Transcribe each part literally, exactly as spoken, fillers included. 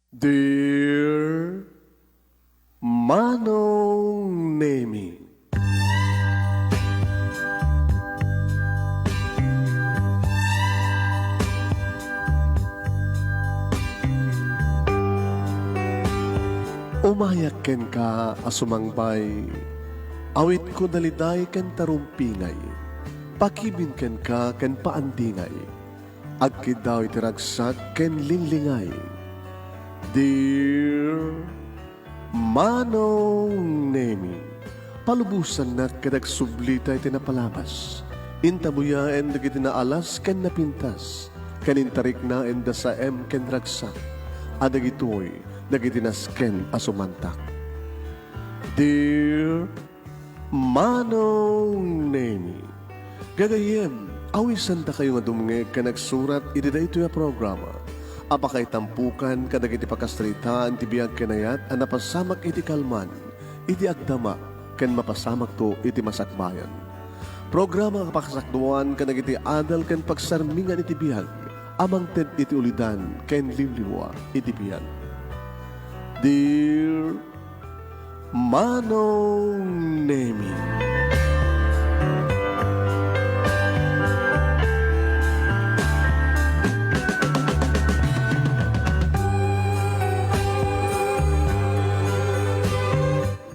Dear Manong Nemi. Umayak kenka a sumangbay, awitko daliday ken tarumpingay, pakibin kenka ken paandingay. Agkiddaw iti ragsak ken linglingay. Dear Manong Nemi, palubosannak ket agsublita iti napalabas. Intabuyaen dagiti naalas ken napintas, ken intariknaen da saem ken ragsak, a dagitoy dagiti nasken a sumantak. Dear Manong Nemi. Gagayyem, awisandakayo nga dumngeg ken agsurat iti daytoy a programa a pakaitampokan kadagiti pakasaritaan ti biag ken ayat a napasamak iti kalman, iti agdama, ken mapasamakto iti masakbayan. Programa a pakasakduan kadagiti adal ken pagsarmingan iti biag a mangted iti ulidan ken limlimua iti biag. Dear Manong Nemi.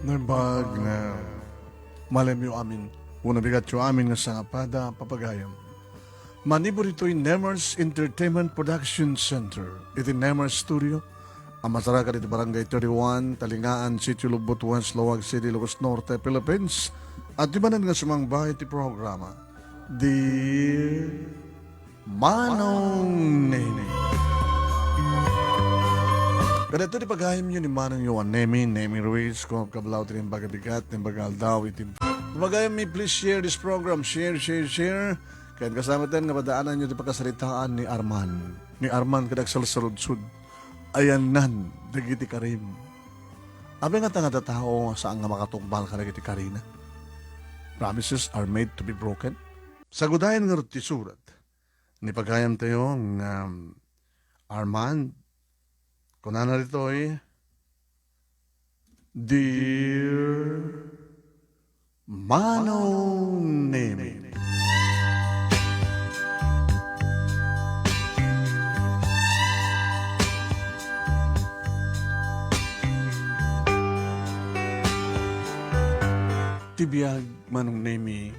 Naimbag nga malemyo amin, wenno bigatyo amin nga sangapada, papagayam. Manipud ditoy Nemers Entertainment Production Center, iti Nemers Studio, a masarakan iti Barangay thirty-one, Talingaan, Sitio Lugbot West, Laoag City, Ilocos Norte, Philippines. Adda manen nga sumangba iti programa, Dear Manong Nemi. Kadagitoy ti pagayamyo ni Manongyo a Nemi, Nemi Ruiz, Kungab Kablaw, ti Naimbag a Bigat, Naimbag a Aldaw, iti pagayammi, please share this program. Share, share, share. Ken kasamaten nga padaananyo ti pakasaritaan ni Arman. Ni Arman ket agsalsaludsod. Ayanna dagiti karim. Apay ngata nga adda tao nga saan nga makatungpal kadagiti karina? Promises are made to be broken. Sagudayen ngarud ti surat ni pagayamtayo nga Arman, kunana ditoy, Dear Manong Nemi. Ti biag, Manong Nemi,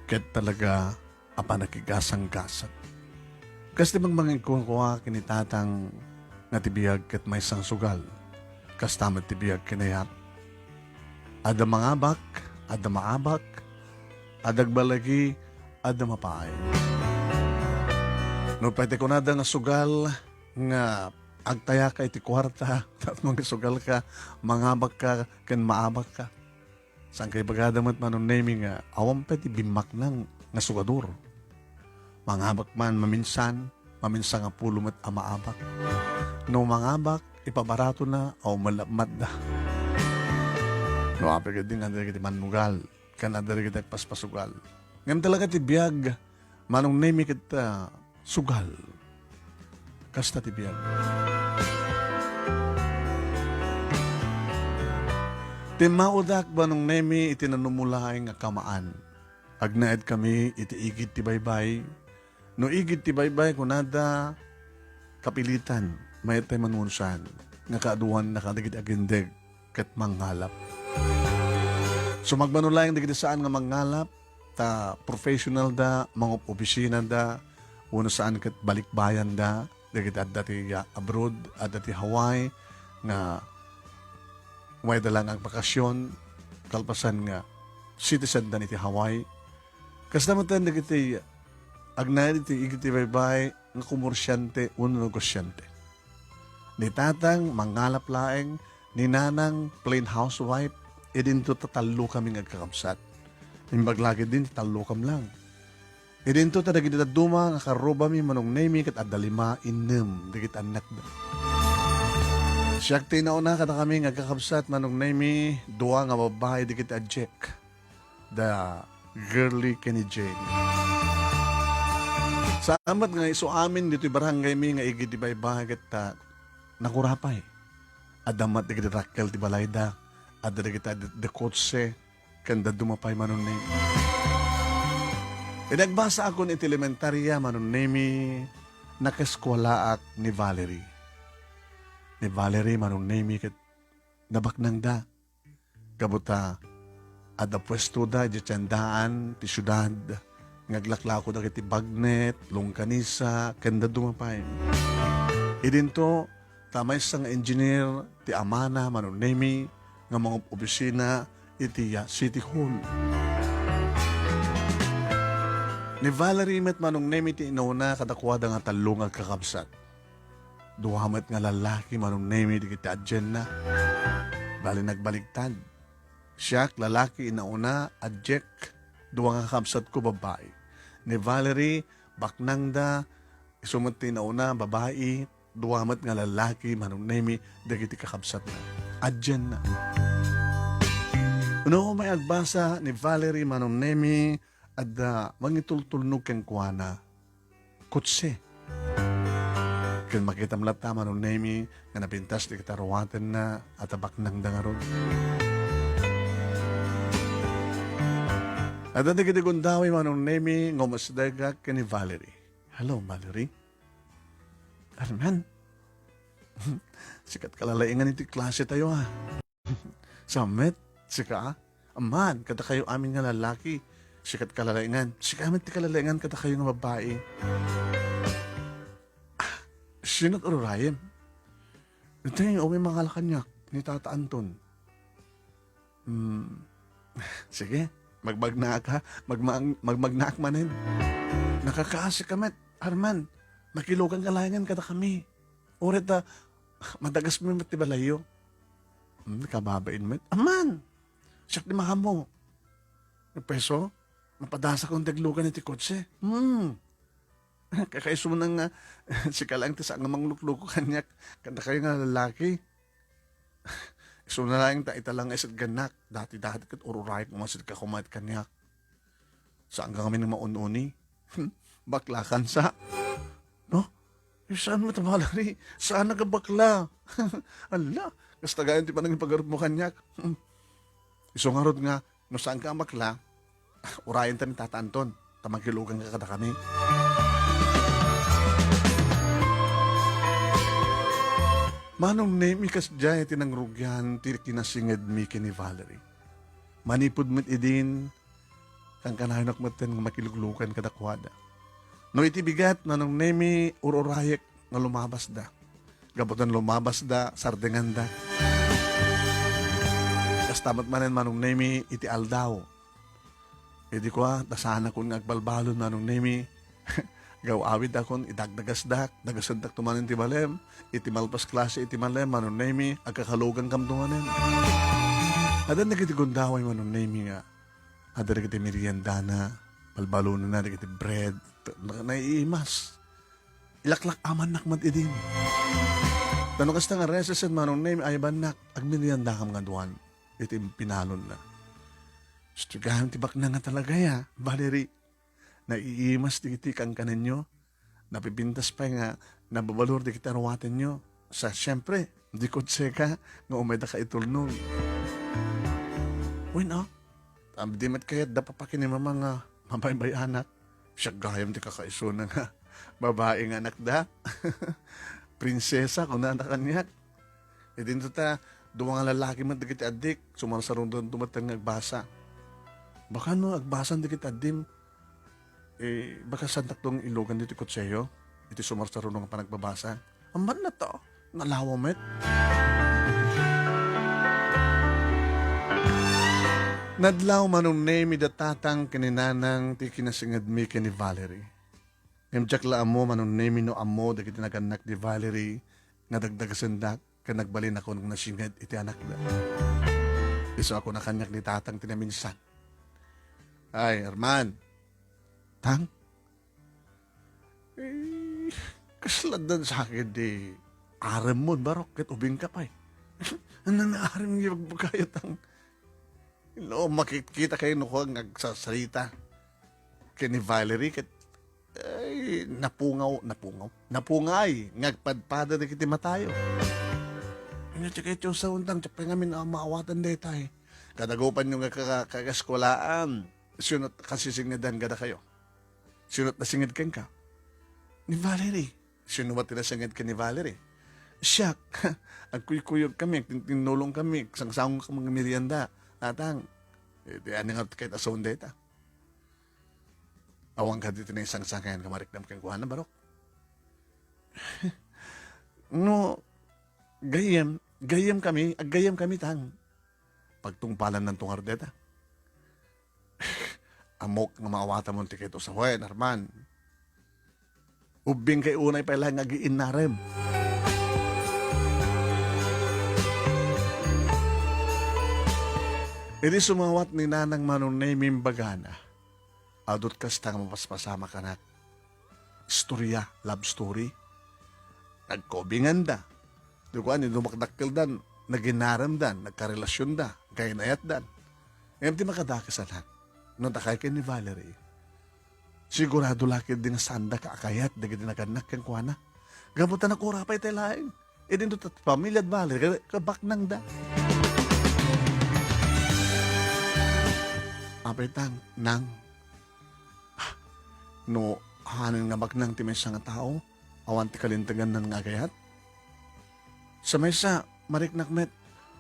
ket talaga a panakigasanggasat. Kas ti mangmangikuakua ken ni Tatang nga ti biag ket maysa nga sugal, kasta met ti biag ken ayat. Adda mangabak, adda maabak, adda agbalagi, adda mapaay. Nupay ti kunada nga sugal nga agtayaka iti kuarta tapno nga sugalka, mangabakka ken maabakka. Saan kay bagada met, Manong Nemi, nga awan pay ti bimmaknang nga sugador. Mangabak man maminsan, maminsan nga pulo met a maabak. No mangabak, ipabaratona a umalapmatda. No apay ketdi nga adda dagiti mannugal, ken adda dagiti agpaspasugal. Ngem talaga ti biag, Manong Nemi, ket, ah, sugal. Kasta ti biag. Timmaudak, Manong Nemi, iti nanumolaeng a kamaan. Agnaedkami iti igid ti baybay. No igid ti baybay, kunada, kapilitan, mayat tay manunsan nga kaaduanna kadagiti agindeg ket mangngalap. Sumagmamano laeng dagiti saan nga mangngalap, ta professional da, mangob-opisina da, wenno saan ket balikbayan da, dagiti adda ti, ah, abroad, adda ti Hawaii, nga umayda laeng agbakasyon, kalpasan nga citizen da iti Hawaii. Kasta met dagiti agnaed iti igid ti baybay nga komersiante wenno negosiante. Ni Tatang mangngalap laeng, ni Nanang plain housewife, idinto ta tallokami nga agkakabsat. Imbag la ketdin ti tallokam lang. Idinto ta dagiti dadduma nga karrubami, Manong Nemi, ket adda lima, innem dagiti annakda. Siak ti inauna kadakami nga agkakabsat, Manong Nemi, dua nga babbai dagiti adiak da Girly ken ni Jenny. Saan met nga isu amin ditoy barangay mi nga igid ti baybay ket ta nakurapay. Adda met dagiti dakkel ti balayda, adda dagiti adi-, adi kotse, ken dadduma pay Manong Nemi. Idi agbasaakon iti elementaria, Manong Nemi, nakaeskuelaak ni Valerie. Ni Valerie, Manong Nemi, ket nabaknangda. Gapu ta adda puestoda idiay tiendaan ti siudad nga aglaklako dagiti bagnet, longganisa, ken dadduma pay. Idinto, ta maysa nga engineer ti amana, Manong Nemi, nga mangob-obisina iti, ah, City Hall. Ni Valerie met, Manong Nemi, ti inauna kadakuada nga tallo nga agkakabsat. Dua met nga lallaki, Manong Nemi, dagiti adienna. Bali, nagbaligtad. Siak, lalaki, inauna, adiek, dua nga kakabsatko, babbai. Ni Valerie, baknangda, isu met ti inauna, babbai, dua met nga lallaki, Manong Nemi, dagiti kakabsatna. Adienna. No umay agbasa ni Valerie, Manong Nemi, adda mangitultulnog kenkuana. Kotse. Ken makitam latta, Manong Nemi, nga napintas dagiti aruatenna a ta baknangda ngarud. Adda dagiti gundaway, Manong Nemi, nga umasdegak ken ni Valerie. "Hello, Valerie." "Arman, sika ti kalalaingan iti klase tayo, ah." "Saan met? Sika, ah?" "Amman, kadakayo amin nga lalaki, sika ti kalalaingan. Sika met ti kalalaingan kadakayo nga babbai." "Ah, sino ti ururayem?" "Daytoy, umay mangala kaniak ni Tata Anton." "Hmm. Sige, magmagnaak, ha? Magma-, magmagnaak manen." "Nakakaasika met, Arman. Makiluganka laengen kadakami. Uray ta madagasmi met ti balayyo." "Hmm, kababain met." "Amman, siak ti maammo." "Peso, mapadasakon ti aglugan iti kotse." "Hmm. Kakaisuna nga sika laeng ti saan nga manglukluko kaniak kadakayo nga lalaki. Isuna laeng ta ita la nga isetgannak. Dati-dati ket ururayek nga sika kumayat kaniak. Saanka ngamin nga maun-uni." "Baklakan sa." "No? Eh, saan met a Valerie? Saan a bakla?" "Ala, kasta gayam ti panangipagarupmo kaniak." "Isu ngarud nga, no saanka a bakla, urayenta ni Tata Anton, ta makiluganka kadakami." Manong Nemi, kasdiay ti nangrugian ti kinasingedmi ken ni Valerie. Manipud met idin, kankanayonak metten nga makiluglugan kadakuada. No iti bigat, Manong Nemi, ur-urayek nga lumabasda. Gapu ta no lumabasda, sardenganda. Kasta met manen, Manong Nemi, iti aldaw. Idi kua, ta saanakon nga agbalbalon, Manong Nemi. Gaw-awidakon, idagdagasdak, dagasentakto manen ti balem. Iti malpas klase iti malem, Manong Nemi, agkakalugankamto manen. Addan dagiti gundaway, Manong Nemi, nga adda dagiti meriendana, balbalonenna dagiti bread, na-, naiimas. Ilaklak-amannak met idin. Ta no kasta nga resesen, Manong Nemi, aybannak, agmeriendakam nga duan iti pinalonna. Isu gayam ti baknang nga talaga ya, Valerie. Naiimas dagiti kankanenyo. Napipintas pay nga nababalor dagiti aruatenyo. Sa, siempre, di kotseka nga umayda ka itulnog. Wen, ah, di met kayat da papa ken ni mama nga mabaybay-anak. Siak gayam ti kakaisuna nga babai nga anakda. Prinsesa, kunana kaniak. Idinto ta, dua nga lalaki met dagiti addik, sumarsaruno met nga agbasa. Baka no agbasan dagiti addim, eh, baka saantakto nga ilugan ditoy kotseyo, iti sumarsaruno nga panagbabasa. Ambanna to, nalawa met. Nadlaw, Manong Nemi, da tatang ken ni nanang ti kinasingedmi ken ni Valerie. Ngem diak la ammo, Manong Nemi, no ammo dagiti nagannak ni Valerie nga dagdagasendak ken nagbalinakon nga nasinged iti anakda. Isu a kuna kaniak ni tatang ti naminsan, "Ay, Arman, tang, eh, kasla addan sakit di aremmon, barok, ket ubingka pay. Ania nga arem nga ibagbagayo, tang?" No, makit-, kita kayo no kua nga agsasarita ken ni Valerie, ket, ay, napungaw, napungaw, napungay nga agpadpada dagiti matayo. Ania ti kayatyo saontang, ti apay ngamin a maawatan daytay? Kadagupanyo nga ka-, kaeskuelaan, sino ti kasisingeddan kadakayo? Sino ti nasinged kenka? Ni Valerie. Sino met ti nasinged ken ni Valerie? Siak. Agkuykuyog kami, agtintinnulong kami, sangsangong kami nga merienda. Natang, eh, ti ania nga kayat a saon dayta? Awan kadi ti naisangsangayan nga mariknam kenkuana, Barok? No, gayyem, gayyem kami, aggayyem kami, tang. Pagtungpalannanto ngarud dayta. Ammok nga maawatanmo ti kayatyo sawen, Arman. Ubbingkay unay pay laeng nga agiinnarem. Idi sumawat ni Nanang Manong Nemy imbagana, adu ti kasta nga mapaspasamak, anak. Istorya, love story. Nagkaubinganda. Di ko ani, dumakdakkeldan, naginaremdan, nagkarelasionda, kainayatdan. Ngem ti makadakes, anak, no dakay ken ni Valerie, sigurado la ketdi nga saandaka a kayat dagiti nagannak kenkuana. Gapu ta nakura pay tay laeng. Idi no ti pamiliad Valerie, ka-, kabaknangda. Apay tang, nang, no hanen nga baknang ti maysa nga tao, awan ti kalinteganna nga agayat? Sa maysa, mariknak met,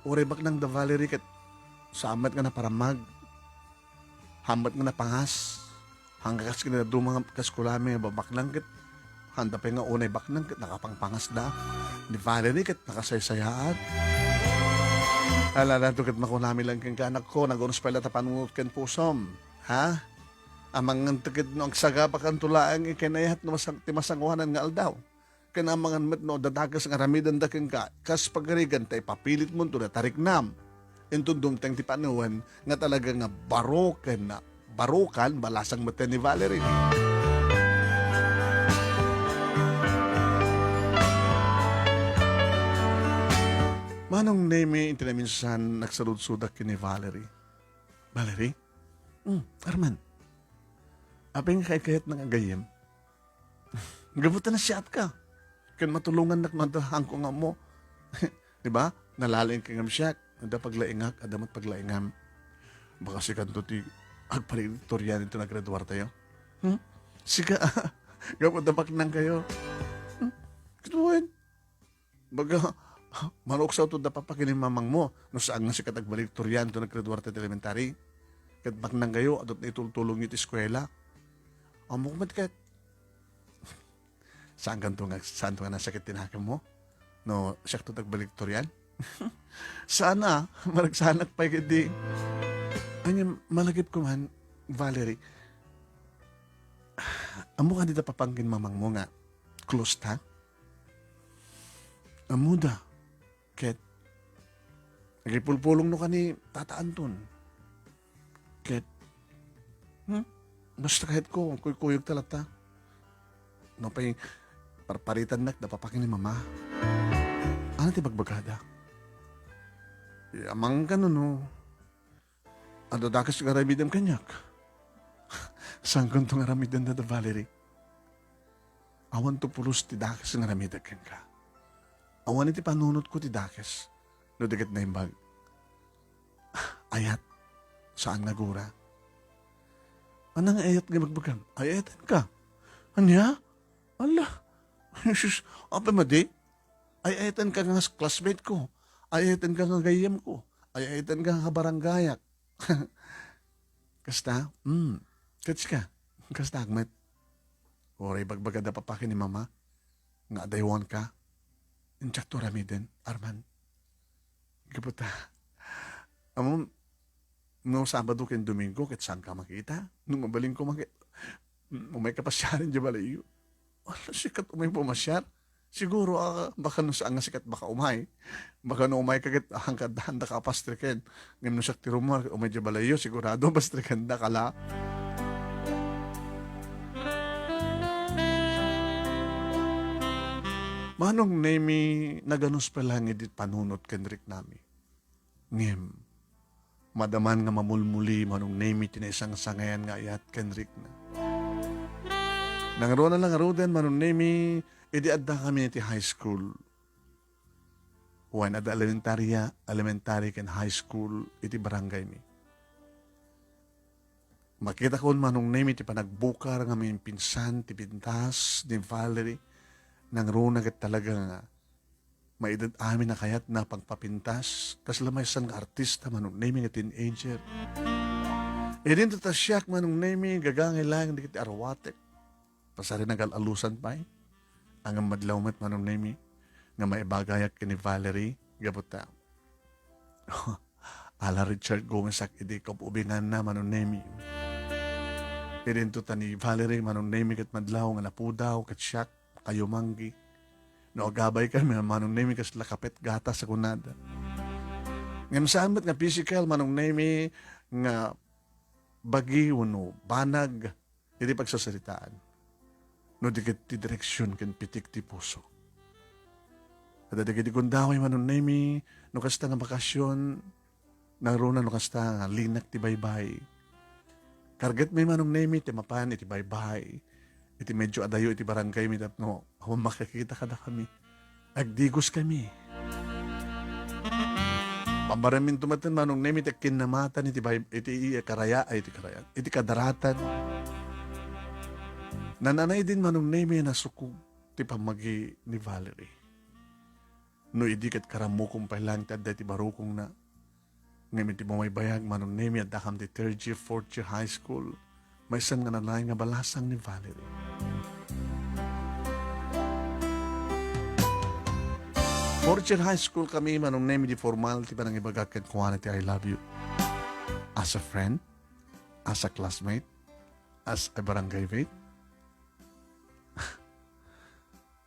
uray baknangda Valerie ket saan met nga naparammag. Hammet nga napangas. Hangga kas kinaduma nga kaeskuelami nga babaknang ket handa pay nga unay baknang ket nakapangpangasda. Ni Valerie ket nakasaysayaat. Alalato ket makunami laeng kenka, anakko, nagunus pay la ta panunot ken pusom. Ha? Amangan ta ket no agsagabakanto laeng ikinayat no masang-, ti masangoanan nga aldaw. Ken amangan met no adda dakes nga aramidenda kenka, kas pagarigan ta ipapilitmonto dayta riknam. Inton dumteng ti panawen nga talaga nga baro ken barokan, balasang met ni Valerie. Manong Nemy, iti naminsan, nagsaludsodak ken ni Valerie. Valerie? Hmm, Arman. Apay nga kaykayatnak nga gayyem? Gapu ta nasiatka. Ken matulongannak no adda haanko nga ammo. Di ba? Nalaing ka ngem siak. Adda paglaingak, adda met paglaingam. Baka sikanto ti agvaledictorian inton aggraduartayo. Hmm? Sika, gapu ta baknangkayo. Hmm? Kitaen. Baga, manuksawto da papa ken ni mamangmo, no saan nga sika ti agvaledictorian inton aggraduarta ti elementary. Ket baknangkayo, adu ti naitultulongyo ti eskuela. Ammok met ket. Saankanto nga, saanto nga nasakit ti nakemmo? No, siakto ti agvaledictorian? Saan a, maragsanak pay ketdi. Ania, malagipko man, Valerie. Ammok kadi da papa ken mamangmo nga close ta? Ammoda. Ket agipulpulongno ken ni Tata Anton. Ket, hmm? Basta kayatko, kuykuyogta latta. Nupay parparitannak da papa ken ni mama. Ania ti bagbagada? Amangan no, no. Adda dakes nga aramidem kaniak. Saankanto nga aramidenda da Valerie? Awanto pulos ti dakes nga aramidek kenka. Awan iti panunotko ti dakes no di ket naimbag. Ayat, saan nga gura. Ania nga ayat nga ibagbagam? Ay-ayatenka. Ania? Ala, Jesus, apay madi? Ay-ayatenka nga classmate ko. Ay-ayatenka nga gayyemko. Ay-ayatenka nga barangayak. Kasta? Hmm. Ket sika? Kasta met. Uray bagbagada papa ken ni mama nga adaywanka. Intiakto aramiden, Arman. Gapu ta, ammom, no Sabado ken Domingo, ket saanka makita? No mabalinko man ket, umayka pasiaren idiay balayyo. Ala, sika ti umay pumasiar? Siguro, ah, baka no saan nga sika ti baka umay. Baka no umayka ket, ah, haanka, haandaka a pastriken. Ngem no siak ti rummuar, umay idiay balayyo, sigurado, pastrikendaka la. Manong Nemy, naganus pay laeng idi panunot ken riknami. Ngem, madaman nga mamulmuli, Manong Nemy, ti naisangsangayan nga ayat ken rikna. Nangruna la ngaruden, Manong Nemi, idi addakami iti high school. Wen, adda elementaria, elementary ken high school iti barangaymi. Makitakon, Manong Nemi, ti panagbukar nga maipinsan ti pintas ni Valerie. Nangruna ket talaga nga maited amin a kayatna pagpapintas. Kasla maysa nga artista, Manong Nemi, nga teenager. Idinto ta siak, Manong Nemi, gagangay laeng dagiti arwatek. Pasari nagal-alusan pay. Ngem madlaw met, Manong Nemi, nga maibagayak ken ni Valerie, gapu ta ala Richard Gomez ak idi kab-ubinganna, Manong Nemi. Idinto ta ni Valerie, Manong Nemi, ket madlaw nga napudaw, ket siak, kayumanggi. No, agabay kami, Manong Nemi, kasla kapet gatas a kunada. Ngem saan met nga physical, Manong Nemi, nga bagi wenno banag iti pagsasaritaan, no di ket ti direksion ken pitik ti puso. Adda dagiti gundaway, Manong Nemi, no kasta nga bakasyon, nangruna no kasta nga linak ti baybay. Kargetmi, Manong Nemi, ti mapan iti baybay, iti medyo adayo iti barangaymi tapno awan makakita kadakami. Agdigoskami. Pambareminto met, Manong Nemi, ti agkinnamatan iti bay-, iti, iti karaya-, ay, iti karayag, iti kadaratan. Nananay din, Manong Nemi, a nasukog ti pammagi ni Valerie. No idi ket karammukom pay laeng ti adda iti barukongna, ngem iti bumaybayag, Manong Nemi, addakam ti third year, fourth year high school, maysa nga nanay nga balasang ni Valerie. Fourth year high school kami, Manong Nemi, di formal ti panangibagak kenkuana ti "I love you." As a friend, as a classmate, as a barangay mate,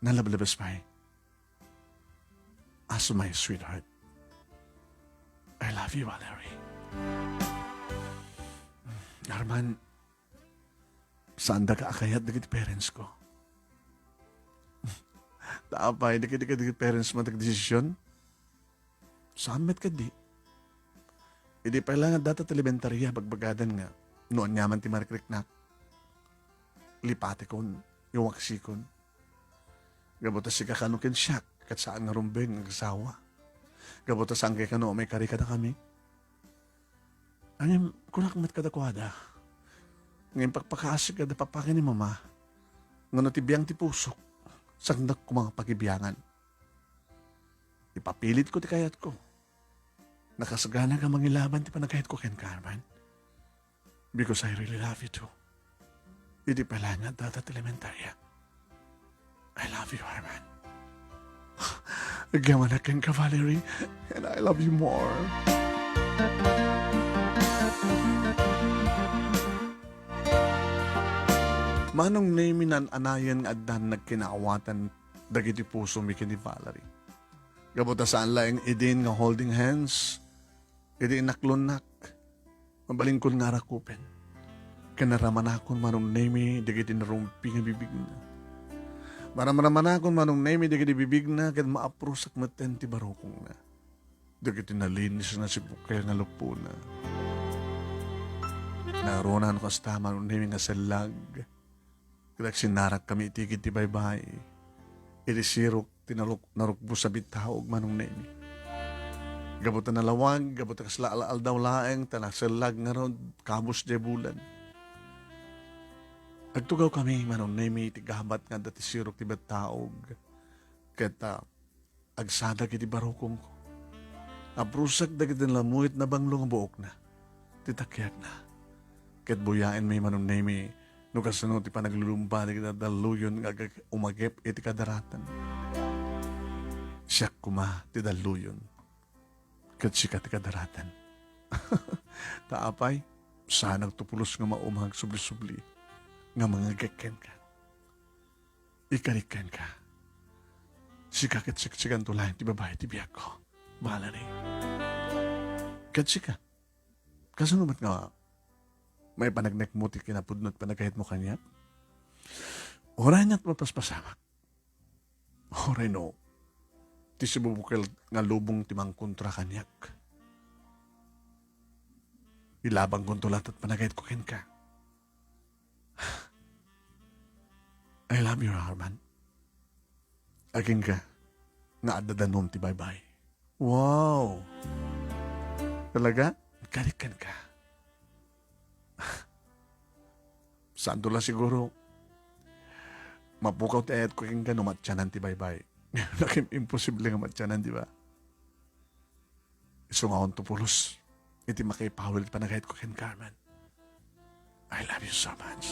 nalablabes pay. As my sweetheart. I love you, Valerie. Arman, saandaka a kayat dagiti parents ko. Ta apay, dagiti, dagiti parents mo dagdesisyon? Saan met kadi? Idi pay laeng adda ta ti elementaria, bagbagadan nga no aniaman ti marikriknak, lipatikon, iwaksikon. Gapu ta sika kano ken siak, ket saan nga rumbeng nga agasawa. Gapu ta saan kay kano a maikari kadakami. Ngem kunak met kadakuada, nga impakpakaasik kada papa ken ni mama, nga no ti biang ti pusok, saandak koma nga pagibiangan. Ipapilitko ti kayatko. Nakasagana nga mangilaban ti panagkayatko kenka, Arman. Because I really love you too. Idi pay laeng nga adda ta ti elementaria. I love you, Arman. Agyamanak kenka, Valerie, and I love you more. Manong Nemi, naan-anayen nga addan nagkinaawatan dagiti pusomi ken ni Valerie. Gapu ta saan laeng idin nga holding hands, idi inaklonnak, mabalinkon nga arakupen. Ken naramanakon, Manong Nemi, dagiti narumpi nga bibigna. Maramramanakon, Manong Nemi, dagiti bibigna, ket maaprusak metten ti barukongna. Dagiti nalinis a nasibukel nga lupona. Nangruna no kasta, Manong Nemi, nga sellag. Ket agsinnarakkami iti igid ti baybay. Iti sirok ti naluk-, narukbos a bittaog, Manong Nemi. Gapu ta nalawag, gapu ta kasla al-aldaw laeng, ta nasellag ngarud, kabus diay bulan. Agtugawkami, Manong Nemi, iti gabat nga adda ti sirok ti bittaog. Ket, ah, agsadag iti barukongko. Aprusak dagiti nalamuet a banglo nga buokna. Ti takiakna. Ket buyaenmi, Manong Nemi, no kasano ti panaglulumba dagiti dalluyon nga agak-, umagep iti kadaratan. Siak koma ti dalluyon. Ket sika ti kadaratan. Ta apay, saanak ti pulos nga mauma nga agsubli-subli nga mangagek kenka. Ikarik kenka. Sika ket siksikanto laeng ti babai ti biagko, Valerie. Ket sika, kasano met nga maipanagnekmo ti kinapudno ti panagayatmo kaniak? Uray nga mapaspasamak. Uray no, ti sibubukel nga lubong ti mangkontra kaniak. Ilabankonto latta ti panagayatko kenka. I love you, Arman. Agingga nga adda danum ti baybay. Wow! Talaga? Nagkarik kenka. Sando la siguro. Mapukaw ti ayatko kenka no matianan ti baybay. Lakim imposible nga matianan, di ba? Isu nga awan to pulos iti makaipawil ti panagayatko ken Carmen. I love you so much.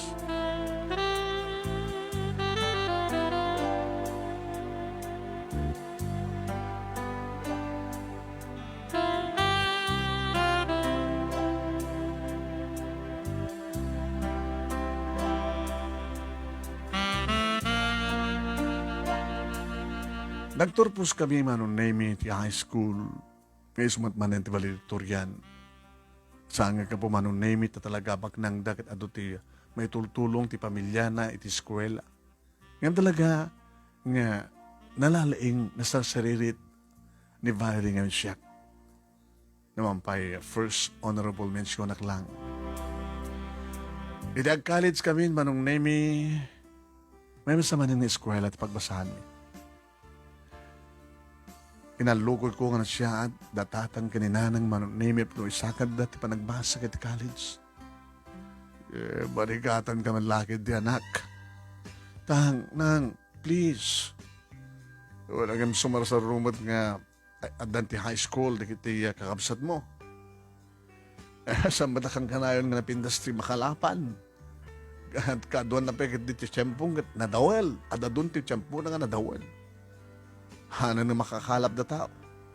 Nagturpos kami, Manong Nemy, ti high school. Nga isu met manen ti valedictorian. Saan nga gapu, Manong Nemy, ta talaga baknangda ket adu ti maitultulong ti pamiliana iti eskuela. Ngem talaga nga nalalaing, nasarsaririt ni Valerie ngamin siak. Naman pay, first honorable mentionak lang. Idi ag-college kami, Manong Nemy, maymaysa manen nga eskuela ti pagbasaanmi. Inallukoyko nga nasayaat da tatang ken ni nanang, Manong Nemy, no isakadda ti panagbasa iti college. Eh, barigatan ka man lakid ti anak. Tang, nang, please. Wala ngem sumarsarunget nga, ay, addan ti high school, dagiti, ah, kakabsatmo. Eh, saan met a kankanayon nga napintas ti makalapan? Ket kaduan na pay ket ditoy tiempo ket nadawel. Adadun ti tiempona nga nadawel. Haanna makakalap dataw.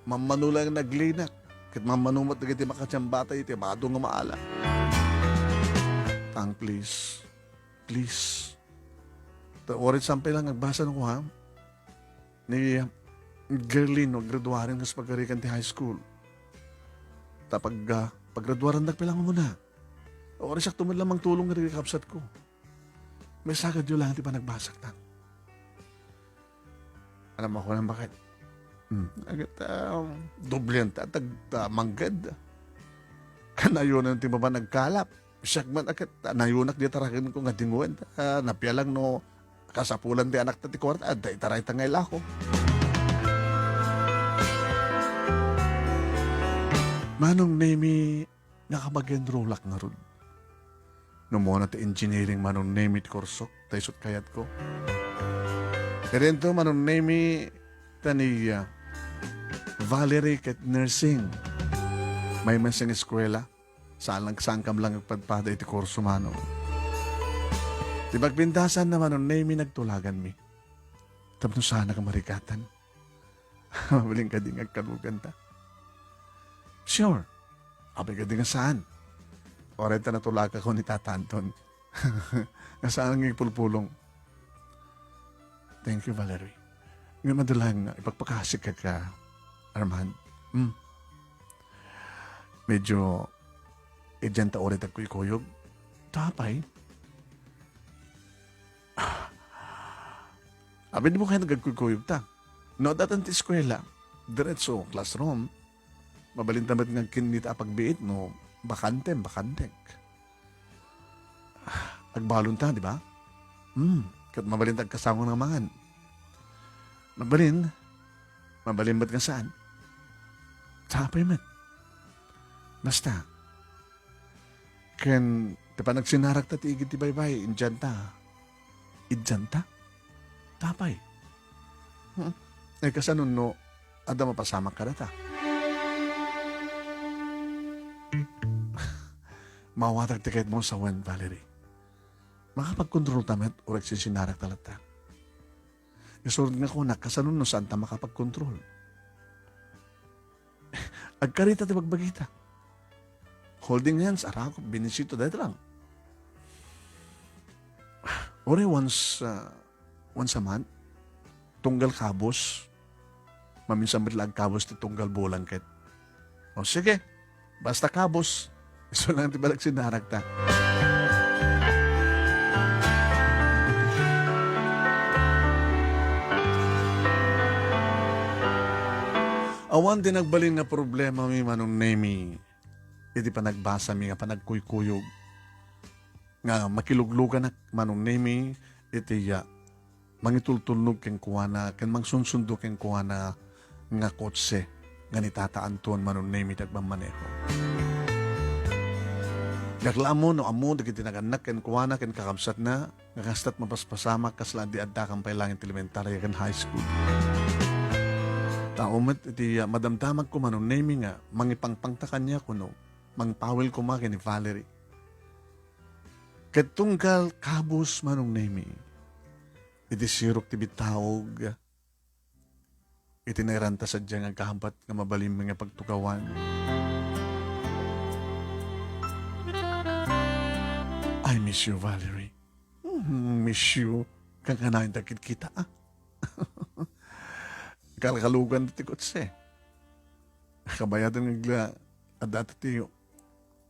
Mammano lang naglinak. Ket mammano met dagiti makatiambata iti bado nga maala. Tang, please. Please. Ta, uray saan pay lang agbasa no, ha? Ni Gerlin, no, graduaren kas pagarikan ti high school. Ta pag, ah, paggraduarandak pay lang umuna. Uray siak met lang mangtulong kadagiti kabsatko. Maisakadyo lang ti panagbasak, tang. Alam mo ko nang bakit? Hmm. Agad, um, doble ang tatag, ta, manggad. Kanayon ang ti mapan nagkalap. Siak man agad, ta, nayunak di taraken ko nga dingwen. Ta, napialang no, kasapulan ti anak ta ti kwarta, adda itaray ta nga ilako. Manong Nemy, nakapag-enrollak ngarud. Numona ti engineering, Manong Nemy, ti kursok, ta isut kayatko. Irento, Manong Nemy, ta ni, ah, Valerie ket nursing. Maymaysa nga eskuela, saan lang, saan kam lang agpadpada iti kurso, Manong. Ti pagpintasan na, Manong Nemy, nagtulaganmi. Tapno saan a kamarikatan. Mabalin kadi nga agkaluganta? Sure. Apay kadi nga saan? Uray ta natulagakon ni Tata Anton. Nga saan nga ipulpulong? Thank you, Valerie. Nga madalang nga ipagpakasik ka, Armand. Hmm. Medyo, idian ta uray tagkuykuyog. Tapay. Apay, di mo kaya nagagkuykuyog ta? No, datan ti eskuela, diretso classroom. Mabalin ta met nga agkinita a pagbiit no bakantem, bakantek. Agbalon ta, di ba? Hmm, ket mabalin ta agkasango nga mangan. Mabalin, mabalin met nga saan. Sapay met. Basta, ken ti panagsinarak ta ti igid ti baybay, idian ta. Idian ta? Tapay. Hmm? Eh, kasano no adda mapasamak kadata? Mawatak ti kayatmo sawen, Valerie. Makapagkontrol ta met, uray sinsinarak ta latta. Isurod nga kunak, kasano no saan ta makapagkontrol? Agkarita ti bagbagita. Holding hands, arakop, binisito, dayta lang. Uray once, ah, once a month, tunggal kabus, maminsan met la agkabus ti tunggal bulan ket. O sige, basta kabus, isu lang ti panagsinaragta. Awan ti nagbalin nga problemami, Manong Nemy, iti panagbasami nga panagkuykuyog nga makilugluganak, Manong Nemy, iti, ah, mangitultulnog kenkuana ken mangsunsundo kenkuana nga kotse nga ni Tata Anton, Manong Nemi, ti agmammaneho. Diak la ammo no ammo dagiti nagannak kenkuana ken kakabsatna nga kasta't mapaspasamak kasla di addakan pay laeng ti elementaria ken high school. Tao met iti, ah, madamdamagko, Manong Nemi, nga mangipangpangta kaniak wenno mangpawil koma ken ni Valerie. Ket tunggal kabus, Manong Nemi, iti sirok ti bittaog, iti nairanta sadiay nga agkahabbat nga mabalin nga pagtugawan. "I miss you, Valerie." "Hmm, miss you." Kankanayon ta kitkita, ah. Kalkalugan ti kotse. Kabayadan nga agla-, adda ti,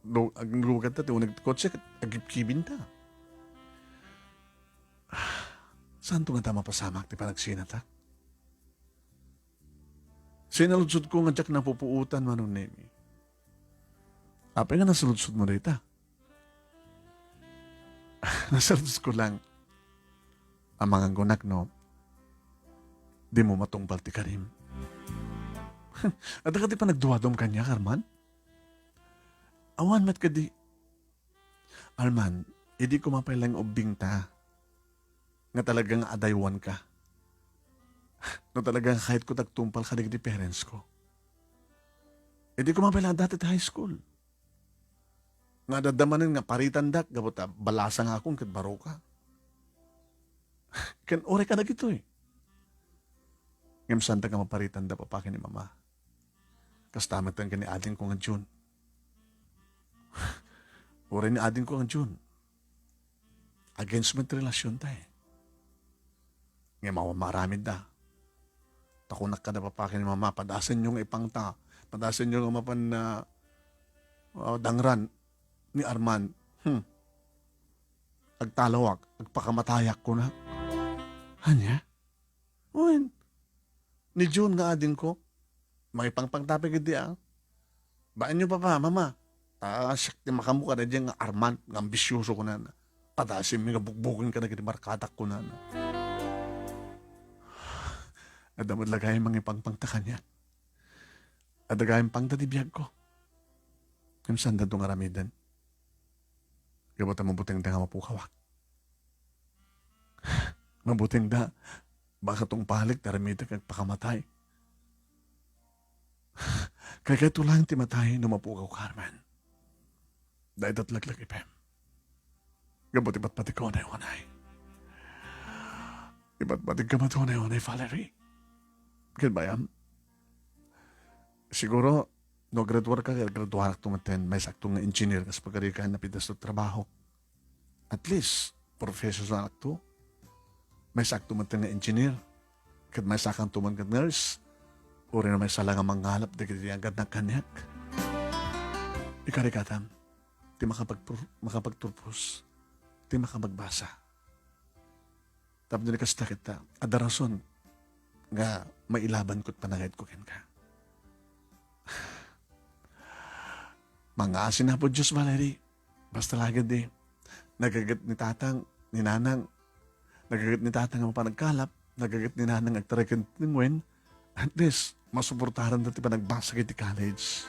do-, aglugan ta ti uneg ti kotse, ket agkibkibin ta. Saanto ngata mapasamak ti panagsinata? Sinaludsodko nga diak napupuotan, Manong Nemi. Apay nga nasaludsodmo dayta? Nasaludsodko lang. Amangan kunak no dimo matungpal ti karim. Adda kadi panagduadum kaniak, Arman? Awan met kadi. Arman, idi koma pay laeng ubbingta nga talaga nga adaywanka. No talaga nga kayatko ti agtungpal kadagiti parents ko. Idi koma pay laeng adda ti high school. Nga adda manen nga paritandak gapu ta balasangakon ket baroka. Ken uray kadagitoy. Ngem saanta nga maparitanda, Papa ken ni Mama. Kasta met ken ni adingko nga Jun. Uray ni adingko nga Jun, against met ti relasionta, eh. Ngem awan maaramidda. Ta kunak kada, Papa ken ni Mama, padasenyo nga ipangta, padasenyo nga mapan, ah, ah, dangran ni Arman. Hmm. Agtalawak, agpakamatayak, kunak. Ania? Wen, ni Jun nga adingko, mangipangpangta pay ketdi, ah. Baenyo, Papa, Mama, ta siak ti makaammo kadaydiay nga Arman nga ambisyoso, kunana. Padasenmi nga bukbuken kadagiti barkadak, kunana. Adda met la gayam mangipangpangta kaniak. Adda gayam pangta ti biagko. Ngem saanda nga aramiden. Gapu ta mabutengda nga mapukawak. Mabutengda, baka tungpalek ti aramidek nga agpakamatay. Kaykayto laeng ti matay no mapukaw, Carmen. Dayta ti laglagipem. Gapu ti patpatikko unay-unay. Ipatpatikka met unay-unay, Valerie. Ket bayam, siguro, no graduar ka, graduarakto metten, maysakto nga engineer, kas pagarikan, napitas to trabaho. At least, professional akto. Maysakto metten nga engineer. Ket maysakanto man nga nurse. Uray no maysa la nga mangngalap dagiti agannad kaniak. Ikarikatam, ti makapagpur-, makapagturpos, ti makapagbasa. Tapno ni kasta ket, adda rason nga mailabanko ti panagayatko kenka. Mangngaasin Apo Dios, Valerie. Basta la ketdi, nagaget ni tatang, ni nanang, nagaget ni tatang nga mapan agkalap, nagaget ni nanang agtaray ken ti wen, at least, masuportaranda ti panagbasa iti college.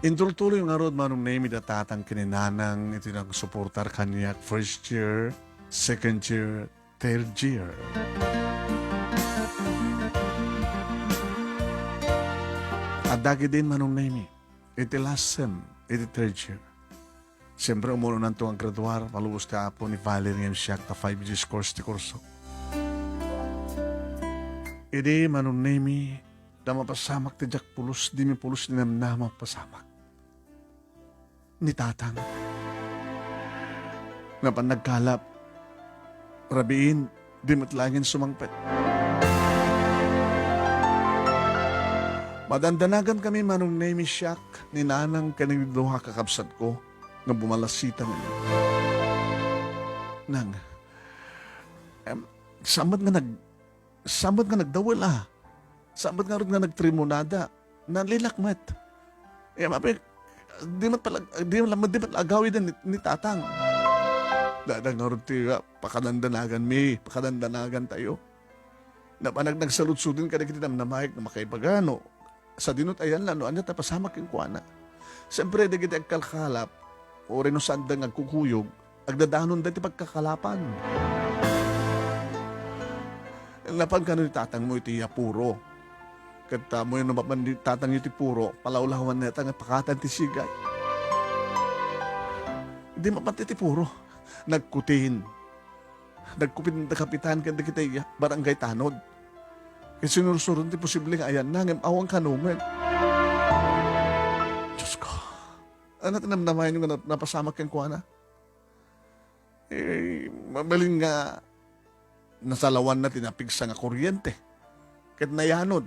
Intultuloy ngarud, Manong Nemi, da tatang ken ni nanang iti nangsuportar kaniak first year, second year, third year. Adda ketdin, Manong Nemi, iti last sem, iti third year. Siyempre, umuna-unanto nga aggraduar, malubos ti Apo ni Valerie ngem siak ta five years course ti kurso. Idi, Manong Nemi, da mapasamak ti diak pulos, dimi pulos ni namnama mapasamak. Ni tatang. nga pannagkalap. Rabiin, di met laengen sumangpet. Madandanagan kami, Manong Nemi, siak, ni Nanang ken ni duha kakabsatko nga bumalasita ngamin. Nang, em, saan met nga nag-, saan met nga nagdawel, a? Saan met ngarud nga nagtrimonada? Nalilak met. Em, apay, di met pala, di met, di met agawiden ni, ni Tatang. Dada ngarud ti, a, pakadandanaganmi, pakadandanagantayo. Napan nagsaludsodin kadagiti namnamaek nga makaibagano. Sadino ti ayanna no ania ti napasamak kenkuana. Siempre, dagiti agkalkalap, uray no saanda nga agkukuyog, agdadanonda ti pagkakalapan. Napan kano ni tatangmo iti iya puro. Ket, a, mo no mapan ni tatangyo iti puro, palawlawanna ta nga pakatan ti sigay. Di mapan ti puro. Nagkutin. Nagkupit da kapitan ken dagiti barangay tanod. Ket sinursuron ti posible nga ayanna, ngem awan kano met. Diyos ko, ania ti namnamaenyo nga nap-, napasamak kenkuana? Eh, mabalin nga nasalawanna ti napigsa nga kuryente. Ket nayanod.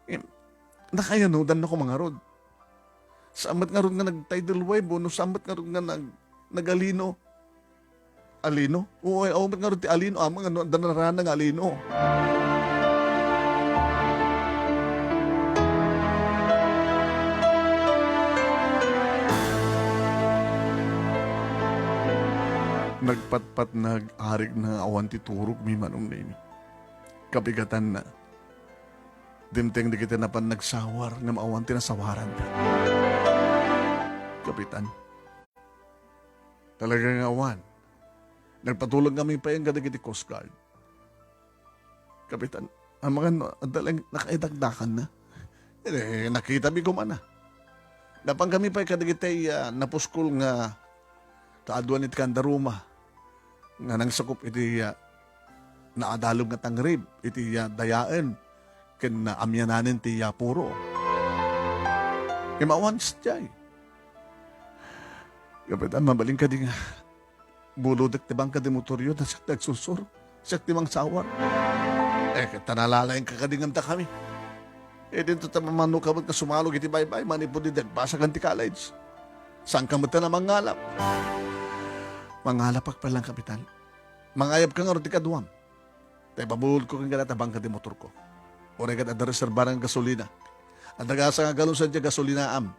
Eh, nakayanodan na ko mangarud. Saan met ngarud nga nag-tidal wave, o no saan met ngarud nga nag-, nag-alino? Alino? Oo, ay, awan met ngarud ti alino, amang ano, danarana nga alino. Nagpatpatnag, arik na nga awan ti turogmi, Manong Nemi. Kabigatanna. Dimteng dagiti napan nagsawar ngem awan ti nasawaranda. Kapitan, talaga nga awan. Nagpatulongkami pay kadagiti Coast Guard. Kapitan, amangan no adda laeng nakaidakdakanna. Eh, nakitami koma na. Napankami pay kadagiti, ah, napuskol nga kaaduan iti Kandaruma nga nangsakup iti, ah, naadalem nga tangrib iti, ah, dayaen ken naamiananen ti, ah, puro. Ngem awan sadiay. Kapitan, mabalin kadi nga bulodek ti bangka di motoryo, ta siak ti agsursuro. Siak ti mangsawar. Eh, ket ta nalalaingka kadi ngem dakami. Eh, dinto ta mamanoka met nga sumalog iti baybay manipud idi agbasagan ti college. Saanka met a mangalap. Mangalapka pay laeng, Kapitan. Mangayabka ngarud ti kaduam. Ta ipabulodko kenka dayta bangka di motorko. Uray ket adda reserbaran nga gasolina. Adda gasa nga galon sadiay gasolinaam.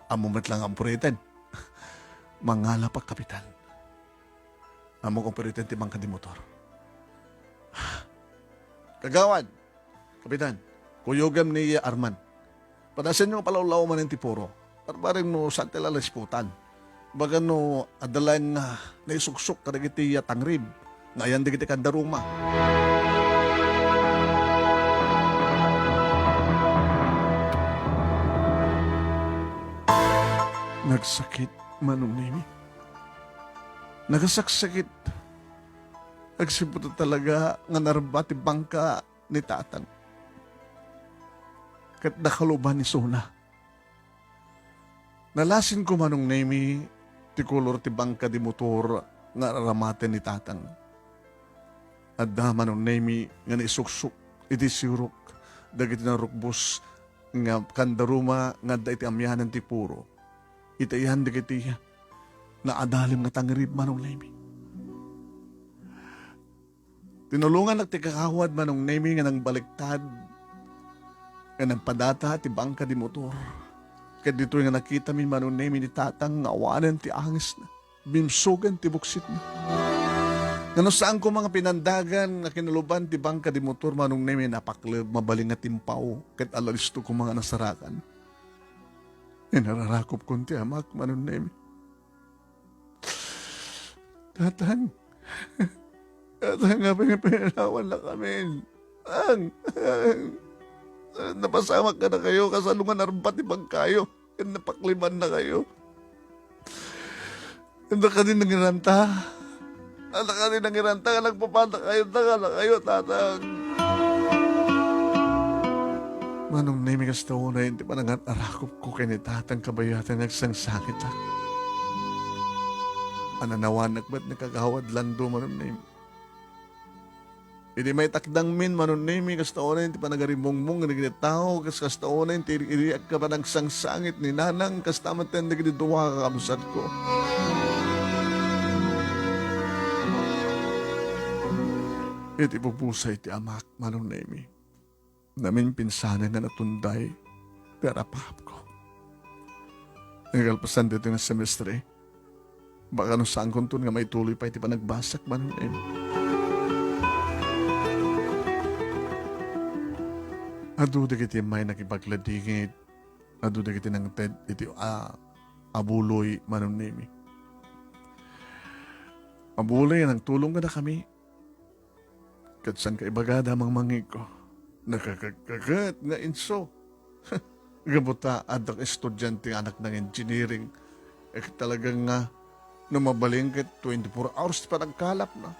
Ammom met laeng nga umpuriten. Mangalapka, Kapitan. Ammok umpuriten ti bangka di motor. Kagawad, Kapitan, kuyogem ni Arman. Padasenyo nga palawlaw manen ti puro. Barbareng no saan ti lalaisputan. Baga no adda laeng nga naisuksok kadagiti tangrib nga ayan dagiti Kandaruma. Nagsakit, Manong Nemi. Nagasaksakit. Agsipud talaga nga narba ti bangka ni Tatang. Ket nakaluban isuna. Nalasinko, Manong Nemi, ti kolor ti bangka di motor nga araramaten ni Tatang. Adda, Manong Nemi, nga naisuksok iti sirok dagiti narukbos nga Kandaruma nga adda iti amianan ti puro. Iti ayan dagiti naadalem nga tangrib, Manong Nemi. Tinulongannak ti kagawad, Manong Nemi, nga nangbaliktad, nga nagpadata ti bangka di motor. Ket ditoy nga nakitami, Manong Nemi, ni Tatang nga awanen ti angesna, bimsogen ti buksitna. Ngano saan koma nga pinandagan nga kinuluban ti bangka di motor, Manong Nemi, napakleb, mabalin nga timpaw, ket alalisto koma nga nasarakan. Inararakopkon ti amak, Manong Nemi. Tatang. Tatang, apay nga pinanawannakamin? Ang, ang, napasamak kadakayo, kasano nga narba ti bangkayo, ken napaklibannakayo. Anda kadi nangiranta? Anda kadi nangiranta nga nagpapatakayo, ta kadakayo, Tatang? Manong Nemi, kasta unay ti panangar-arakopko ken ni Tatang kabayatan nga agsangsangitak. Ananawanak met ni Kagawad Lando, Manong Nemi. Idi maitakdangmin, Manong Nemi, kasta unay ti panagarimungmong dagiti tao, kas kasta unay ti iri-iriak a panagsangsangit ni Nanang, kasta met dagiti dua a kakabsatko. Iti pupusay ti amak, Manong Nemi, naminpinsanen a natunday ti arapahapko. Nagkalpasan ditoy nga semestre, baka no saankonton nga maituloy pay ti panagbasak, Manong Nemi. Adu dagiti immay nakipagladingit, adu dagiti nangted iti, a, abuloy, Manong Nemi. Abuloy nga nangtulong kadakami. Ket saan kaibaga, damang mangngegko, nakakagkagat nga inso. Gapu ta adda estudiante nga anak nang engineering. Eh, talagang nga, no mabalin ket twenty-four hours ti panagkalapna.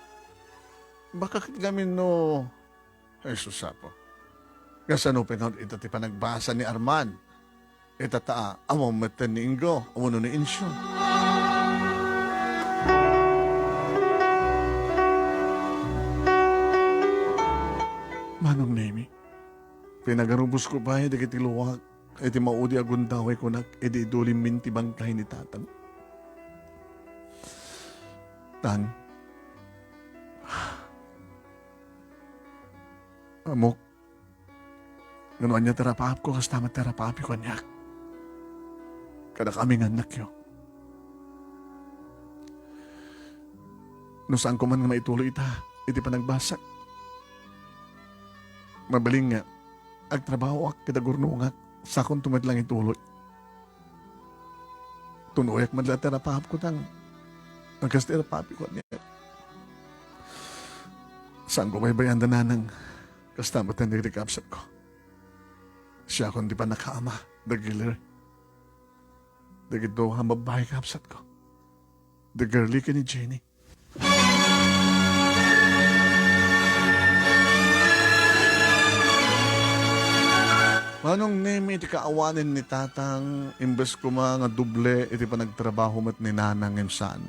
Baka ket ngamin no, ay, sus, apo. Kasano pay nga ita ti panagbasa ni Arman? Ita ta, ammom metten ni Ingo, wenno ni Insyo. Manong Nemi, pinagarubosko pay dagiti luak iti maudi a gundaway kunak idi idulimmin ti bangkay ni tatang. Tang, ammok, no ania ti rapaapko, kasta met ti rapaapyo kaniak. Kadakami nga annakyo. No saanko man nga maituloy ita iti panagbasak, mabalin nga agtrabahoak ket agurnongak, sakonto met lang ituloy. Tunoyak met la ti rapaapko, tang, a kas ti rapaapyo kaniak. Saanko baybay-an da Nanang, kasta met dagiti kabsatko. Siakon ti pannakaama dagiti, dagiti dua a babbai kabsatko, da Girlie ken ni Jenny. Manong Nemi, iti kaawanen ni tatang, imbes koma nga doble iti panagtrabaho met ni Nanang ngem saan.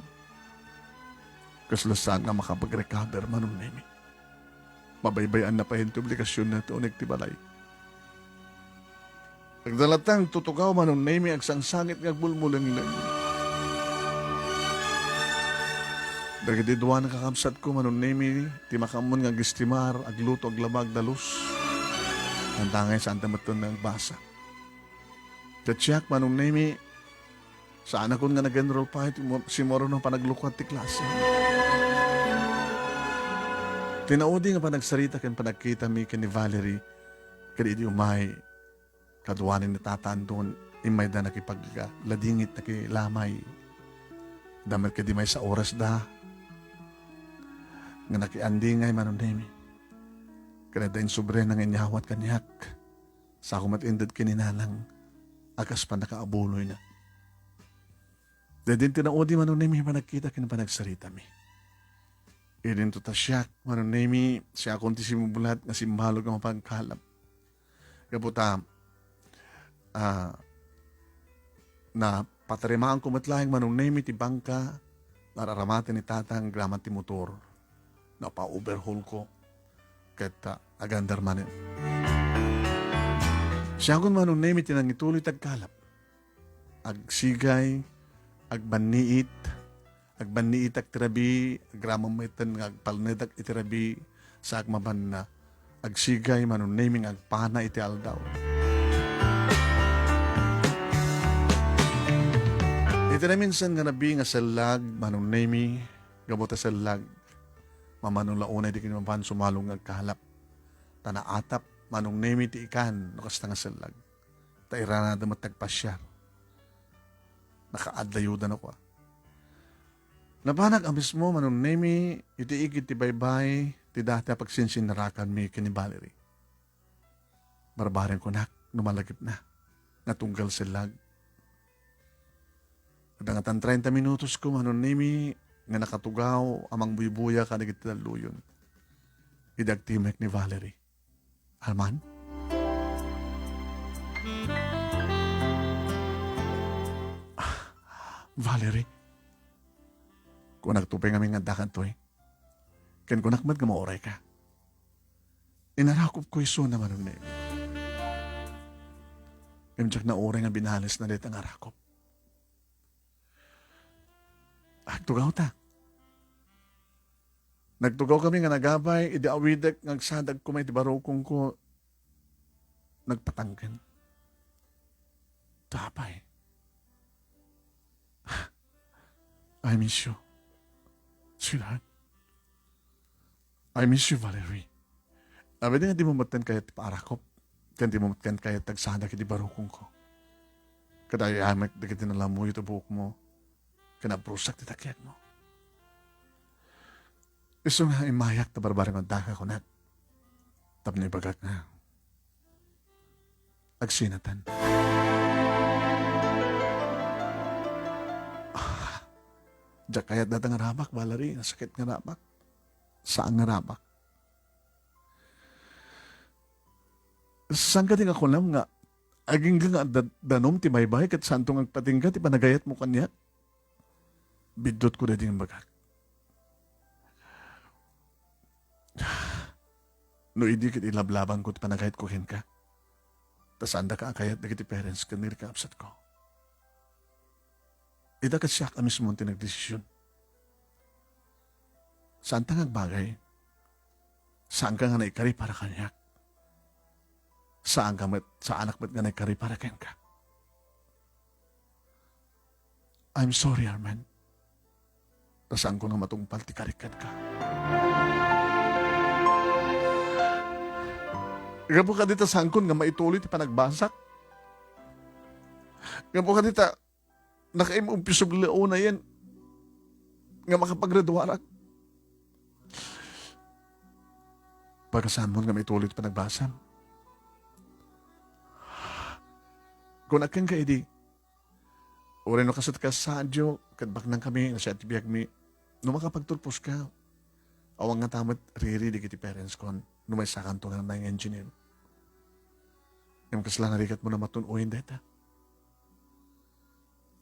Kasla saan nga makapag-recover, Manong Nemi. Mabaybay-anna pay ti obligasionna ti uneg ti balay. Agdalatang tutugaw, Manong Nemi, agsangsangit nga agbulmulengleng. Dagiti dua a kakabsatko, Manong Nemi, ti makaammo nga agistimar, agluto, aglaba, agdalus. Anta ngay, saanta metten nga agbasa. Ket siak, Manong Nemi, saanakon nga nag-enroll pay ti mo-, simurot a panaglukat ti klase. Ti naudi nga panagsarita ken panagkitami ken ni Valerie, ket idi umay, kaduanen ni tatang, immay da nakipagladingit, nakilamay. Adda met kadi maysa a orasda nga nakiandingay, Manong Nemi. Ken adda insubrena nga inyawat kaniak. Sako met inted ken ni Nanang a kas pannakaabuloyna. Daydi ti naudi, Manong Nemi, panagkita ken panagsaritami. Idinto ta siak, Manong Nemi, siakon ti simmublat nga simmalog a mapagkalap. Gapu ta, ah, napatarimaanko met laeng, Manong Nemi, ti bangka nga ar-aramati ni tatang agraman ti motor. Napa-overhaulko ket, ah, agandar manen. Siakon, Manong Nemi, ti nangituloy ti agkalap. Agsigay, agbanniit, agbanniitak ti rabii, agraman metten nga agpalnedak iti rabii, saak mapanna, agsigay, Manong Nemi, nga agpana iti aldaw. Iti naminsan nga rabii nga sellag, Manong Nemi, gapu ta sellag, mamano la unay di ket mapan sumalog nga agkalap. Ta naatap, Manong Nemi, ti ikan no kasta nga sellag. Ta irana da met ti agpasiar. Nakaadda yuda no kua. Napanak a mismo, Manong Nemi, iti igid ti baybay ti dati a pagsinsinarakanmi ken ni Valerie. Barbareng kunak no malagipna nga tunggal sellag. Adda ngatan treinta minutos ko, Manong Nemi, nga nakatugaw a mangbuybuya kadagiti talloyon. Idi agtimek ni Valerie. Arman? Ah, Valerie, Kunak to pay ngamin nga adda kadtoy. Ken kunak met nga maurayka. Inarakopko isuna, Manong Nemi. Ngem diak nauray nga binalisna dayta nga arakop. Agtugawta. Nagtugawkami nga nagabay, idi awidek nga agsadag koma iti barukongko, nagpatangken. Apay. I miss you, sweetheart. I miss you, Valerie. Apay, di nga di mo met kayat ti paarakop, ken di mo met kayat ti agsadag iti barukongko. Ket ay-ayamek dagiti nalamuyo ti buokmo, ken abrusak ti takiagmo. Isu nga immayak ta barbareng addaka kunak tapno ibagak nga agsinatan. Ah, diak kayat dayta nga arabak, Valerie. Nasakit nga arabak. Saan nga arabak. Saan kadi nga kunam nga agingga nga adda-, danom ti baybay ket saanto nga agpatingga ti panagayatmo kaniak? Biddutko daydi nga imbagak. No idi ket ilablabanko ti panagayatko kenka, ta saandaka a kayat dagiti parents ken ni kakabsatko. Ita ket siak a mismo ti nagdesisyon. Saanta nga agbagay. Saanka nga naikari para kaniak. Saanka met, saanak met nga naikari para kenka. I'm sorry, Arman. Ta saanko nga matungpal ti karik kenka. Gapu kadita, saankon nga maituloy ti panagbasak. Gapu kadita, nakaim-, umpisog leonayen nga makapagraduarak. Pagasaanmon nga maituloy ti panagbasam. Kunak kenka idi, uray no kastoy ti kasadio, ket baknangkami, nasayaat ti biagmi, no makapagturposka, awan ngata met riri dagiti parents kon no maysakanto nga nang engineer. Ngem kasla narikatmo a matun-oyen dayta.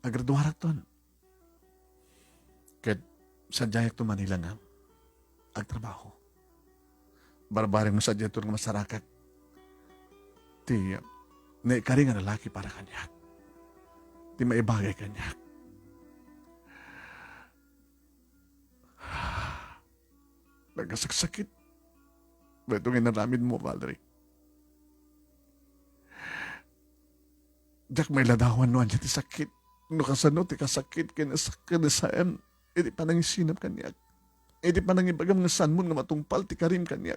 Agraduarakton. Ket sadiayakto Manila nga agtrabaho. Barbareng no sadiayto nga masarakak ti naikari nga lalaki para kaniak. Ti maibagay kaniak. Nagasaksakit. Daytoy nga inaramidmo, Valerie. Diak mailadawan no ania ti sakit, no kasano ti kasakit ken sak-, ken saem iti panangisinam kaniak, iti panangibagam nga saanmon nga matungpal ti karim kaniak.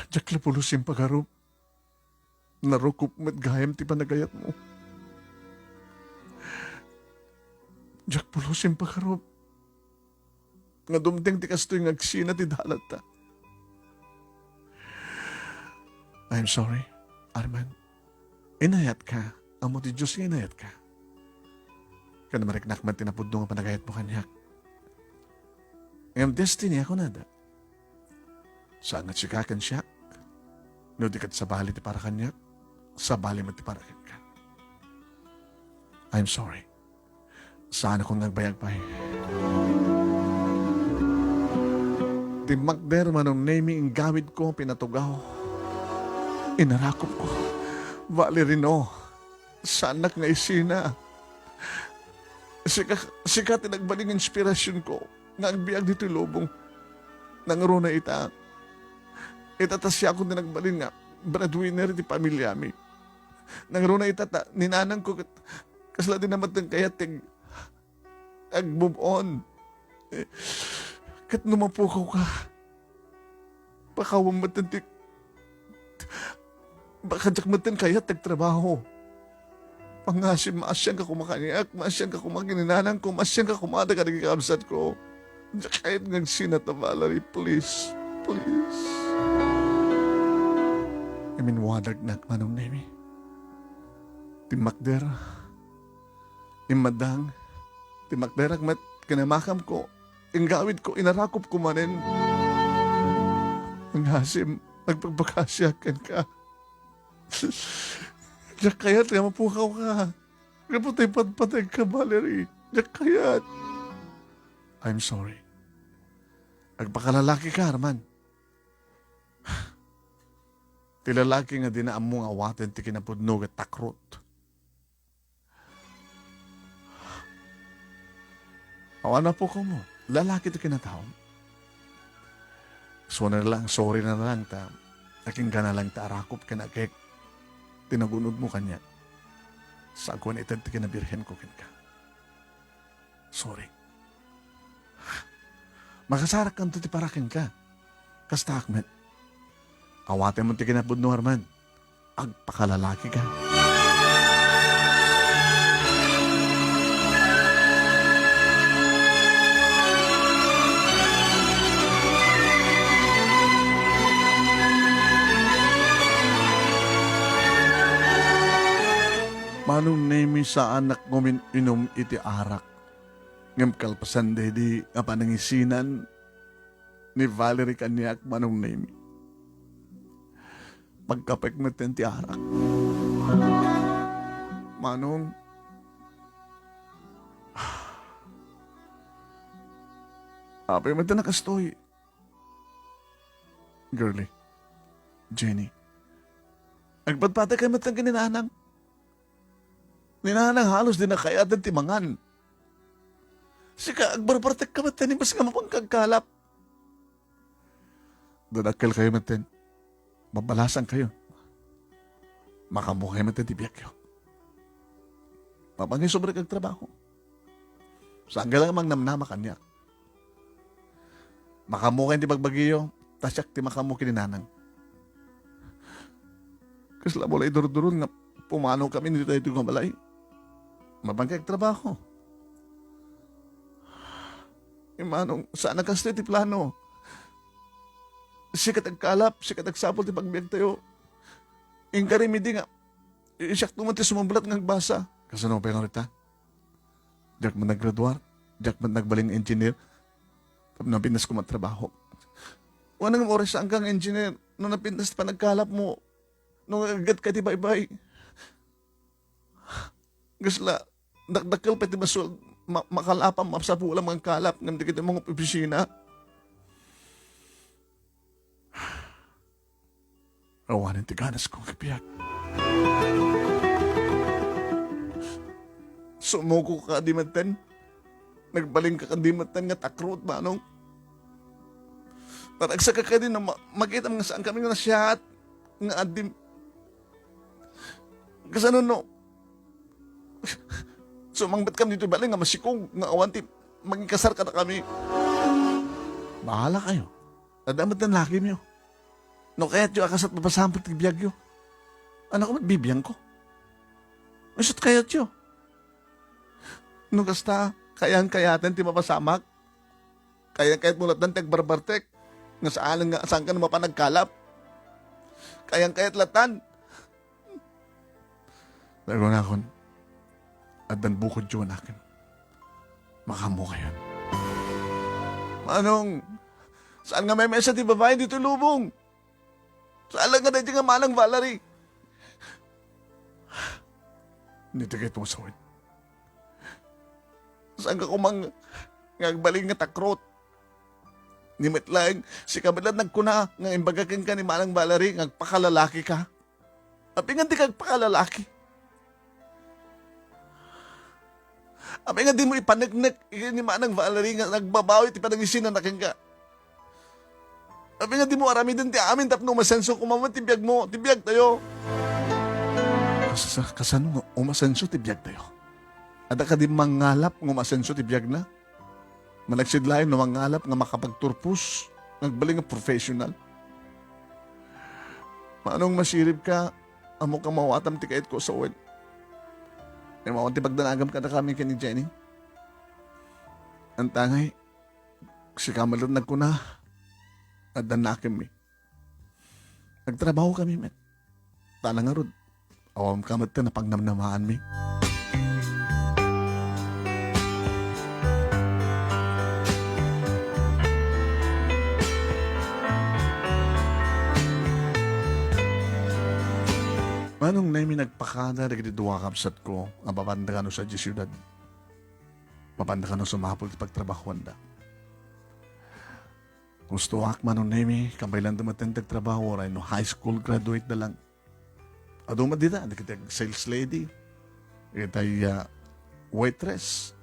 Diak la pulos impagarup. Narukop met gayam ti panagayatmo. Diak pulos impagarup nga dumteng ti kastoy nga agsina ti dalatta. I'm sorry, Arman. Inayatka. Ammo ti Dios nga inayatka. Ken mariknak met ti napudno nga panagayatmo kaniak. Ngem destiny a kunada. Saan nga sika ken siak? No di ket sabali ti para kaniak, sabali met ti para kenka. I'm sorry. Saanakon nga agbayag pay. Timmakder, Manong Nemi, inggawidko, pinatugaw. Inarakopko. Valerie, no. Saanak nga isina. Sika, sika ti nagbalin nga inspirasionko nga agbiag ditoy lubong. Nangruna ita. Ita ta siakon ti nagbalin nga breadwinner iti pamiliami. Nangruna ita ta ni nanangko ket kasla di na met kayat ti ag-, ag-move on. Eh, ket no mapukawka, pakawam met ti, baka diak met kayat ti agtrabaho. Pangasim, maasianka koma kaniak, maasianka koma ken ni nanangko, maasianka koma kadagiti kakabsatko. Diak kayat nga agsinata, Valerie, please, please. Iminwadagnak, Manong Nemi. Timmakder, immadang, timmakderak met ken amakamko, inggawidko, inarakopko manen. Pangasim, nagpakpakasiak kenka. Diak kayat nga mapukawka. Gapu ta ipatpategka, Valerie. Diak kayat. I'm sorry. Agpakalalakika, Arman. Ti lalaki nga dina ammo nga awaten ti kinapudno ket takrot. Awan a pukaw mo. Lalaki ti kinataom. Sorry na lang, sorry na lang ta, akinggana lang ta arakop ken agek ti nagunod mo kaniak. Saguen ited ti kinabirhen ko kenka. Sorry. Makasarakkanto ti para kenka. Kastaak met. Awatem ti kinapudno, Arman. Agpakalalakika. Manong Nemi, saanak nga umin-inum iti arak. Ngem kalpasan daydi a panangisinan ni Valerie kaniak, Manong Nemi, pagkapek metten ti arak. Manong, apay metten a kastoy? Girlie, Jenny, agpatpategkayo metten ken ni Nanang. Ni Nanang halos dina kayaten ti mangan. Sika, agbarbartekka metten imbes nga mapanka agkalap. Dadakkelkayo metten. Babalasankayo. Makaammokayo metten ti biagyo. Mapankayo sobra agtrabaho. Saankayo lang mangnamnama kaniak. Makaammokayo ti bagbagiyo, ta siak ti makaammo ken ni Nanang. Kasla mo la idurduron nga pumanokami ditoy nga balay. Mapankayo agtrabaho. Manong, saan a kastoy ti plano. Sika ti agkalap, sika ti agsapul ti pagbiagtayo. Inkarim idi nga, siak man ti sumublat nga agbasa. Kasano pay nga rita? Diak man naggraduar, diak man nagbalin nga engineer. Tapno napintas ko matrabaho. Wen, nga oras saan ka nga engineer, no napintas ti panagkalap mo, no aggatka ti baybay. Kasla, dakdakkel pay ti masol-, ma-, makalapam, masapulam nga agkalap, ngem dagiti mangopisina. Awanen ti ganasko nga agbiag. Sumuko ka kadi metten. Nagbalinka kadi metten nga takrot, Manong. Naragsak ka kadi no ma-, makitam nga saan kami nga nasiat nga addim. Kasano no? Sumangpet kami ditoy balay nga masikog nga awan ti mangikasar kadakami. Bahala kayo. Adda met ti lakimyo. No kayatyo a kasat mapasamak ti biagyo, ania met bibiangko? Isu ti kayatyo. No kasta, kayan-kayaten ti mapasamak. Kayan-kayat mo lattan ti agbarbartek. Nga saan nga, saan ka no mapan agkalap. Kayan-kayat lattan. Lagunakon, addan bukodyo nga nakem. Makaammokayon. Manong, saan nga maymaysa ti babai ditoy lubong? Saan lang nga daydi nga Manang Valerie? Ni ti kayat mo sawen. Saan ka koma nga agbalin nga takrot? Ni met laeng, sika met la nagkuna nga imbaga kenka ni Manang Valerie nga agpakalalaki ka. Apay nga dika agpakalalaki? Apay nga dimo ipaneknek ken ni Manang Valerie nga nagbabawi ti panangisinana kenka? Apay nga dimo aramiden ti amin tapno umasenso koma met ti biagmo, ti biagtayo? Kas-, kasano nga umasenso ti biagtayo? Adda kadi mangalap nga umasenso ti biagna? Managsid laeng no mangalap nga makapagturpos, nga agbalin nga professional. Manong, masirib ka, ammok a mawatam ti kayatko sawen. Mawatam ti pagdanagam kadakami ken ni Jenny. Antangay, sika met la nagkuna, addan nakemmi. Agtrabaho kami met. Tana ngarud, awan ka met ti napangnamnamaanmi. Manong Nemi, nagpakada dagiti dua a kabsatko a mapanda kano sadiay siudad. Mapanda kano sumapul ti pagtrabahoanda. Gustoak, Manong Nemi, kabaylan da met ti agtrabaho, uray no high school graduate da lang. Adu met dita, dagiti sales lady, dagiti, ah, waitress,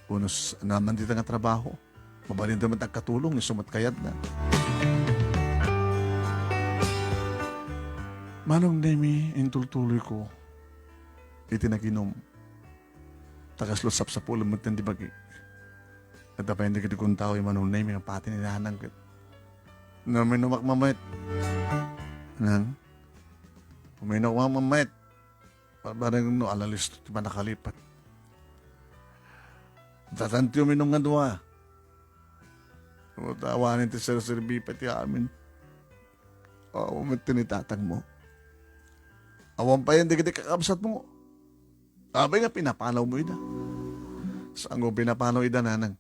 wenno s-, naman dita nga trabaho. Mabalin da met agkatulong, isu met kayatna. Manong Nemi, intultuloyko iti naginum. Ta kasla sapsapulem met ti bagi. Adda pay dagiti kuntaoy, Manong Nemi, nga pati ni Nanang ket uminumak met. Nang, uminumak met. Barbareng no alalisto ti pannakalipat. Datan ti uminum nga dua. Awanen ti serserbi pay ti amin. Awan met ti ni tatangmo. Awan pay dagiti kakabsatmo. Apay nga pinapanawmo ida? Saanko pinapanawmo ida, Nanang?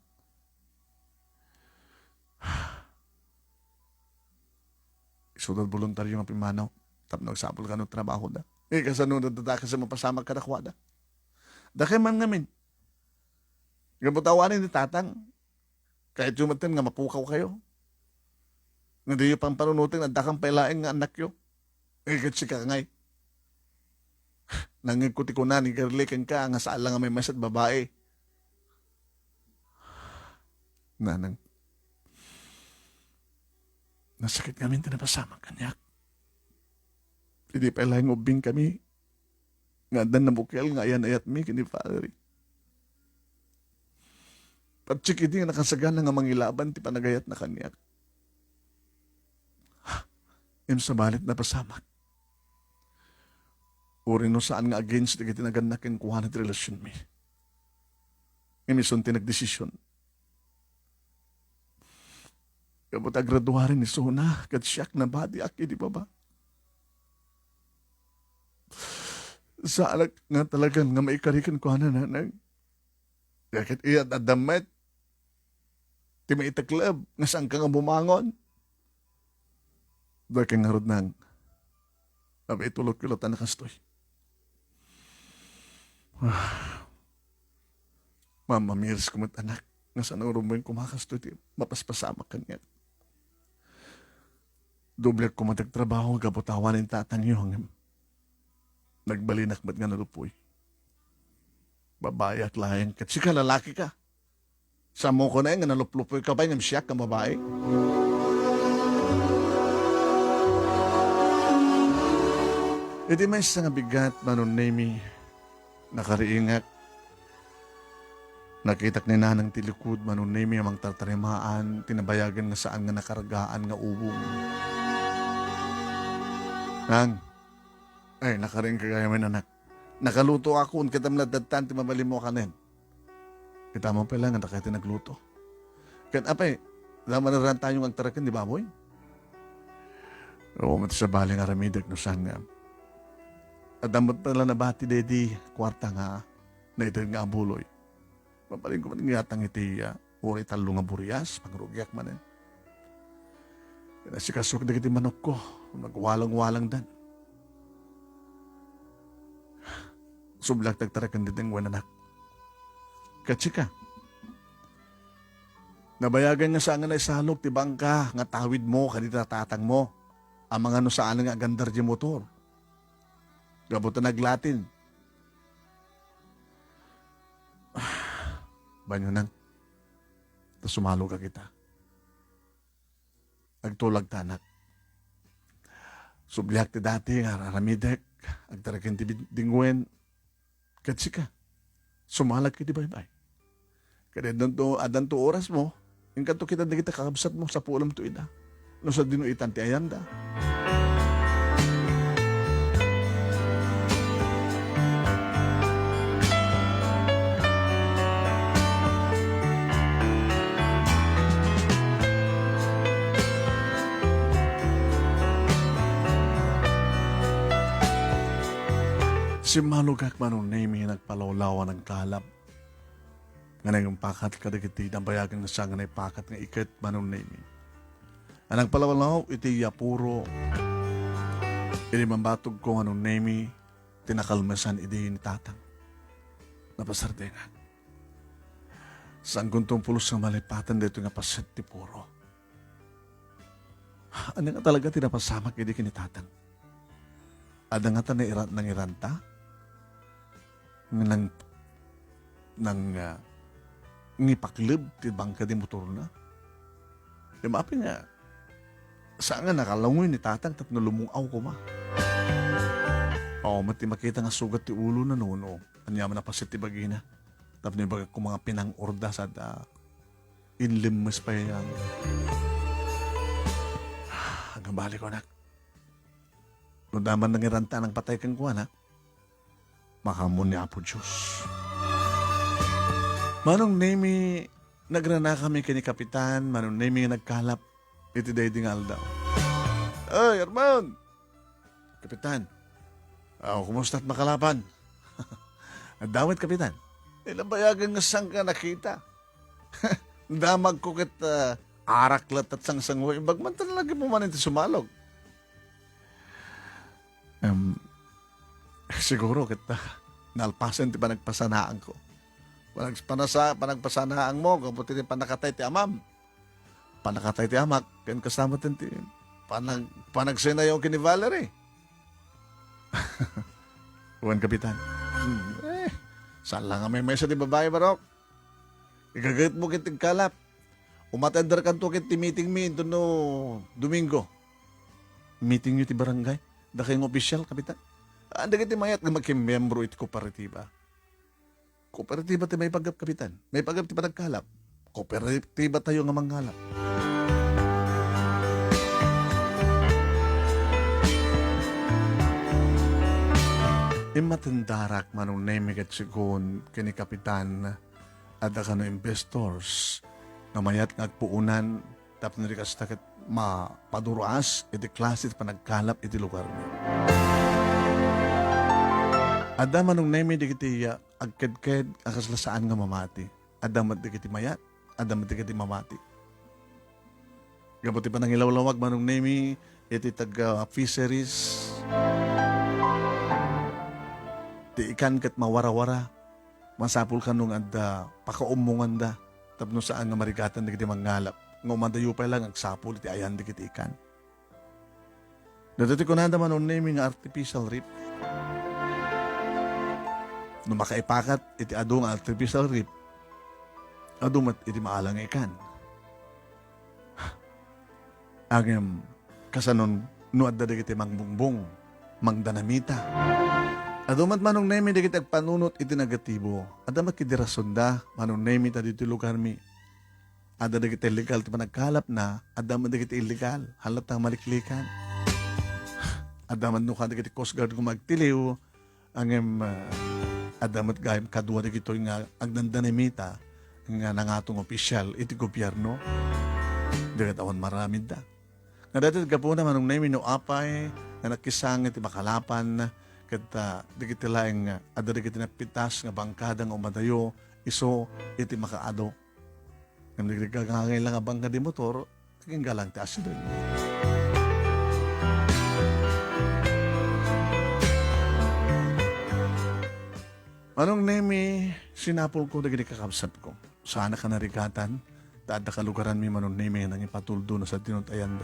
Isuda voluntario nga pimmanaw tapno agsapul kano trabahoda. Eh, kasano da, da, da, kasi mapasamak kadakuada? Dakay man ngamin. Gapu ta awanen ni tatang, kayatyo met nga mapukaw kayo. Nga diyo pampanunoten, adda kan pay laeng nga annakyo. Eh, ket sika ngay. Nangngegko ti kuna ni Girlie kenka nga saan la nga maymaysa ti babai. Nanang, nasakit ngamin ti napasamak kaniak. Idi pay laeng ubbing kami, nga addan nabukel nga ayan-ayatmi ken ni Valerie. Patsik idi nga nakasagana nga mangilaban ti panagayatna kaniak. Ngem sabali ti napasamak. Uray no saan nga against dagiti nagannak kenkuana ti relasionmi. Ngem isun ti nagdesisyon. Gapu ta agraduaren isuna, ket siak nabadiak idi baba. Saanak nga talagan nga maikari kenkuana, Nanang. Ket iyat adda met ti maitekleb nga saanka nga bumangon. Dakay ngarud, Nang. Apay, itulotko latta a kastoy. Mamamiresko met, anak, nga saan a rummueng koma kastoy ti mapaspasamak kaniak. Doblek koma ti agtrabaho gapu ta awanen tatangyo, ngem nagbalinak met nga nalupoy. Babayak laeng ket sika, lalaki ka. Saanmo koma nga naluplupoy ka pay ngem siak nga babai? Iti maysa nga bigat, Manong Nemi, nakariingak. Nakitak ni Nanang ti likud, Manong Nemi, a mangtartarimaan ti nabayagen nga saan nga nakargaan nga ubong. Nang, ay, nakariingka gayam, anak. Nakalutoakon, ket ammo latta ti mabalinmo a kanen. Ita mo pay laeng, dakay ti nagluto. Ket apay, adda manen tayo nga agtaraken ti baboy? Oo, met sabali nga aramidek no saan nga. Adda met pala nabati daydi kuarta nga naited nga abuloy. Mabalinko met nga iatang iti, ah, uray tallo nga burias, pangrugiak manen. Inasikasok dagiti manokko, nagwalang-walangdan. Subliak ti agtaraken daydi wen, anak. Ket sika, nabayagen nga saan nga naisalog ti bangka nga tawidmo kadagiti tatangmo, amangan no saan nga agandar ti motor. Gapu ta naglatin. Banyo, Nang. Ta sumalogak ita. Agtulagta, anak. Subliak ti dati nga aramidek, agtaraken ti bid-, dingwen, ket sika, sumalak iti baybay. Ket addanto, addanto orasmo, inkanto kitaen dagiti kakabsatmo, sapulemto ida. No sadino itan ti ayanda. Simmalogak, Manong Nemi, nagpalawlaw a nagkalap nga nangimpakat kadagiti nabayagen nga saan nga naipakat nga iket, Manong Nemi. A nagpalawlaw iti apuro. Idi mambatogko, Manong Nemi, ti nakalmesan idi ni Tatang. Napasardengak. Saankonto pulos nga malipatan daytoy nga paset ti puro. Ania nga talaga ti napasamak idi ken ni Tatang? Adda ngata naira-, nangiranta? Nga nang-, nang-, ah, ngipakleb ti bangka di motorna? Di maapin nga, saan nga nakalangoy ni Tatang tapno lumung-aw koma? Awan met ti makita nga sugat ti ulona, Nonong. Ania man a paset ti bagina? Tapno ibagak koma nga pinang-orda sada inlimmes pay ang, agabali ko, anak. No daman nangiranta nang patay kenkuana, makaammo ni Apo Dios. Manong Nemi, nagranakami ken ni Kapitan, Manong Nemi nga nagkalap iti daydi nga aldaw. Ay, Armand! Kapitan, aw, kumusta't makalapan? Adda met, Kapitan. Nabayagen nga saanka nakita. Damagko ket, ah, arak latta ti sangsango. Imbag man ta nalagipmo manen ti sumalog. Em, siguro ket, ah, nalpasen ti panagpasanaanko. Panag-, panasa-, panagpasanaanmo gapu ti pannakatay ti amam. Pannakatay ti amak, ken kasta met ti panag-, panagsenayo ken ni Valerie. Wen, Kapitan. Hmm, eh, saan la nga maymaysa ti babai, Barok. Igagayetmo ket ti agkalap. Umatenderkanto ket ti meetingmi intono Domingo. Meetingyo ti barangay? Dakay nga opisyal, Kapitan? Ah, dagiti mayat nga makimmiembro iti kooperatiba. Kooperatiba ti maipagap, Kapitan. Maipagap ti panagkalap. Kooperatiba tayo nga mangkalap. Immatendarak, Manong Nemi ket Sigon, ken ni Kapitan, adda kano investors nga mayat nga agpuonan tapno di kasta ket mapaduras iti klase ti panagkalap iti lugarmi. Adda, Manong Nemi, dagiti, ah, agkedked a kasla saan nga mamati. Adda met dagiti mayat, adda met dagiti mamati. Gapu ti panangilawlawag, Manong Nemi, iti taga-fisheries, ti ikan ket mawarawara. Masapul kano nga adda pakaummonganda tapno saan nga marigatan dagiti mangkalap nga umadayo pay la nga agsapul iti ayan dagiti ikan. Daytoy ti kunada, Manong Nemi, nga artificial reef. No makaipakat iti adu nga artificial reef, adu met iti maala nga ikan. Ngem, kasanon no adda dagiti mangbungbong, mangdanamita? Adu met, Manong Nemi, dagiti agpanunot iti negatibo. Adda met ketdi rasonda, Manong Nemi, ta ditoy lugarmi, adda dagiti illegal ti panagkalapna, adda met dagiti illegal. Halatta nga maliklikan. Adda met no kada dagiti Coast Guard nga agtiliw, ngem, ah, adda met gayam kadua dagitoy nga agdandanamita nga nangatong opisyal iti gobierno. Dagiti awan maramidda. Nga daytoy gapuna, Manong Nemi, no apay nga nakisang iti makalapan ket, ah, dagiti laeng, ah, adda dagiti napitas nga bangkada nga umadayo isu iti makaadu. Ngem dagiti gagangay la nga bangka di motor, agingga lang ti asideg. Manong Nemi, sinapulko dagiti kakabsatko. Saanka narigatan, ta adda kalugaranmi, Manong Nemi, nga nangipatuldo no sadino ti ayanda.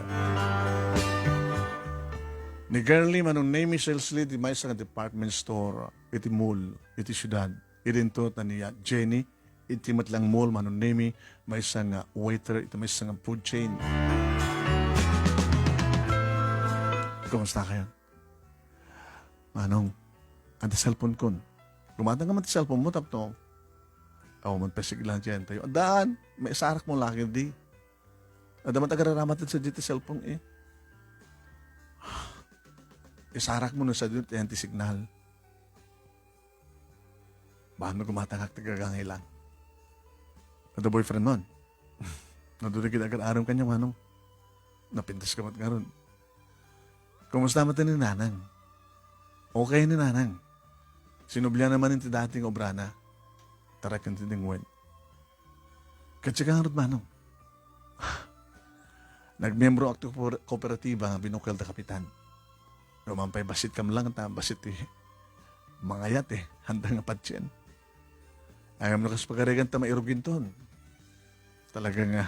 Ni Girlie, Manong Nemi, sales lead ti maysa nga department store iti mall iti siudad. Idinto ta ni Jenny, iti met lang mall, Manong Nemi, maysa nga waiter iti maysa nga food chain. Kumusta kayo? Manong, adda cellphone kon. Gumatang ka man ti cellphone mo, tapno. Awan man pay sigla diay tayo. Addaan, maisarak mo lagi di. Adda man agararamat sa diay ti cellphone, eh. Isarak mo no sadino ti ayan ti signal. Baan no gumatangak ti gagangay lang. Adda boyfriend mo? Naduri kita agar-aram kanya, Manong. Napintas ka met ngarud. Kumusta met ni Nanang? Okay ni Nanang. Sinublian na man ti dati nga obrana. Tara ken ti dingwen. Ket sika ngarud, Manong? Nagmiyembroak ti kooper-, kooperatiba nga binukel da Kapitan. Numan pay bassit kam lang ta, bassit ti, mangayat, eh. Haanda nga patien. Ay, no kas pagarigan ta mairuginton. Talaga nga,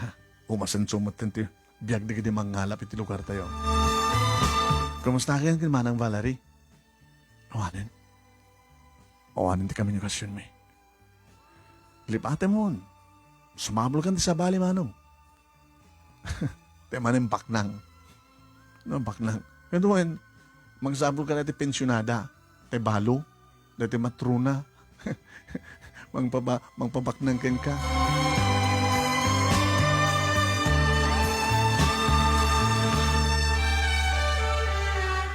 umasenso met ti biag dagiti mangngalap iti lugartayo. Kumusta ken ken Manang Valerie? Awanen. Awanen ti komunikasionmi. Lipatemon. Sumabol kan ti sabali, manong. Ti manen baknang. No, baknang. Kaduen, mangsabol ka na ti pensionada. Ti balo. Dati matrona. Mangpaba-, mangpabaknang kenka.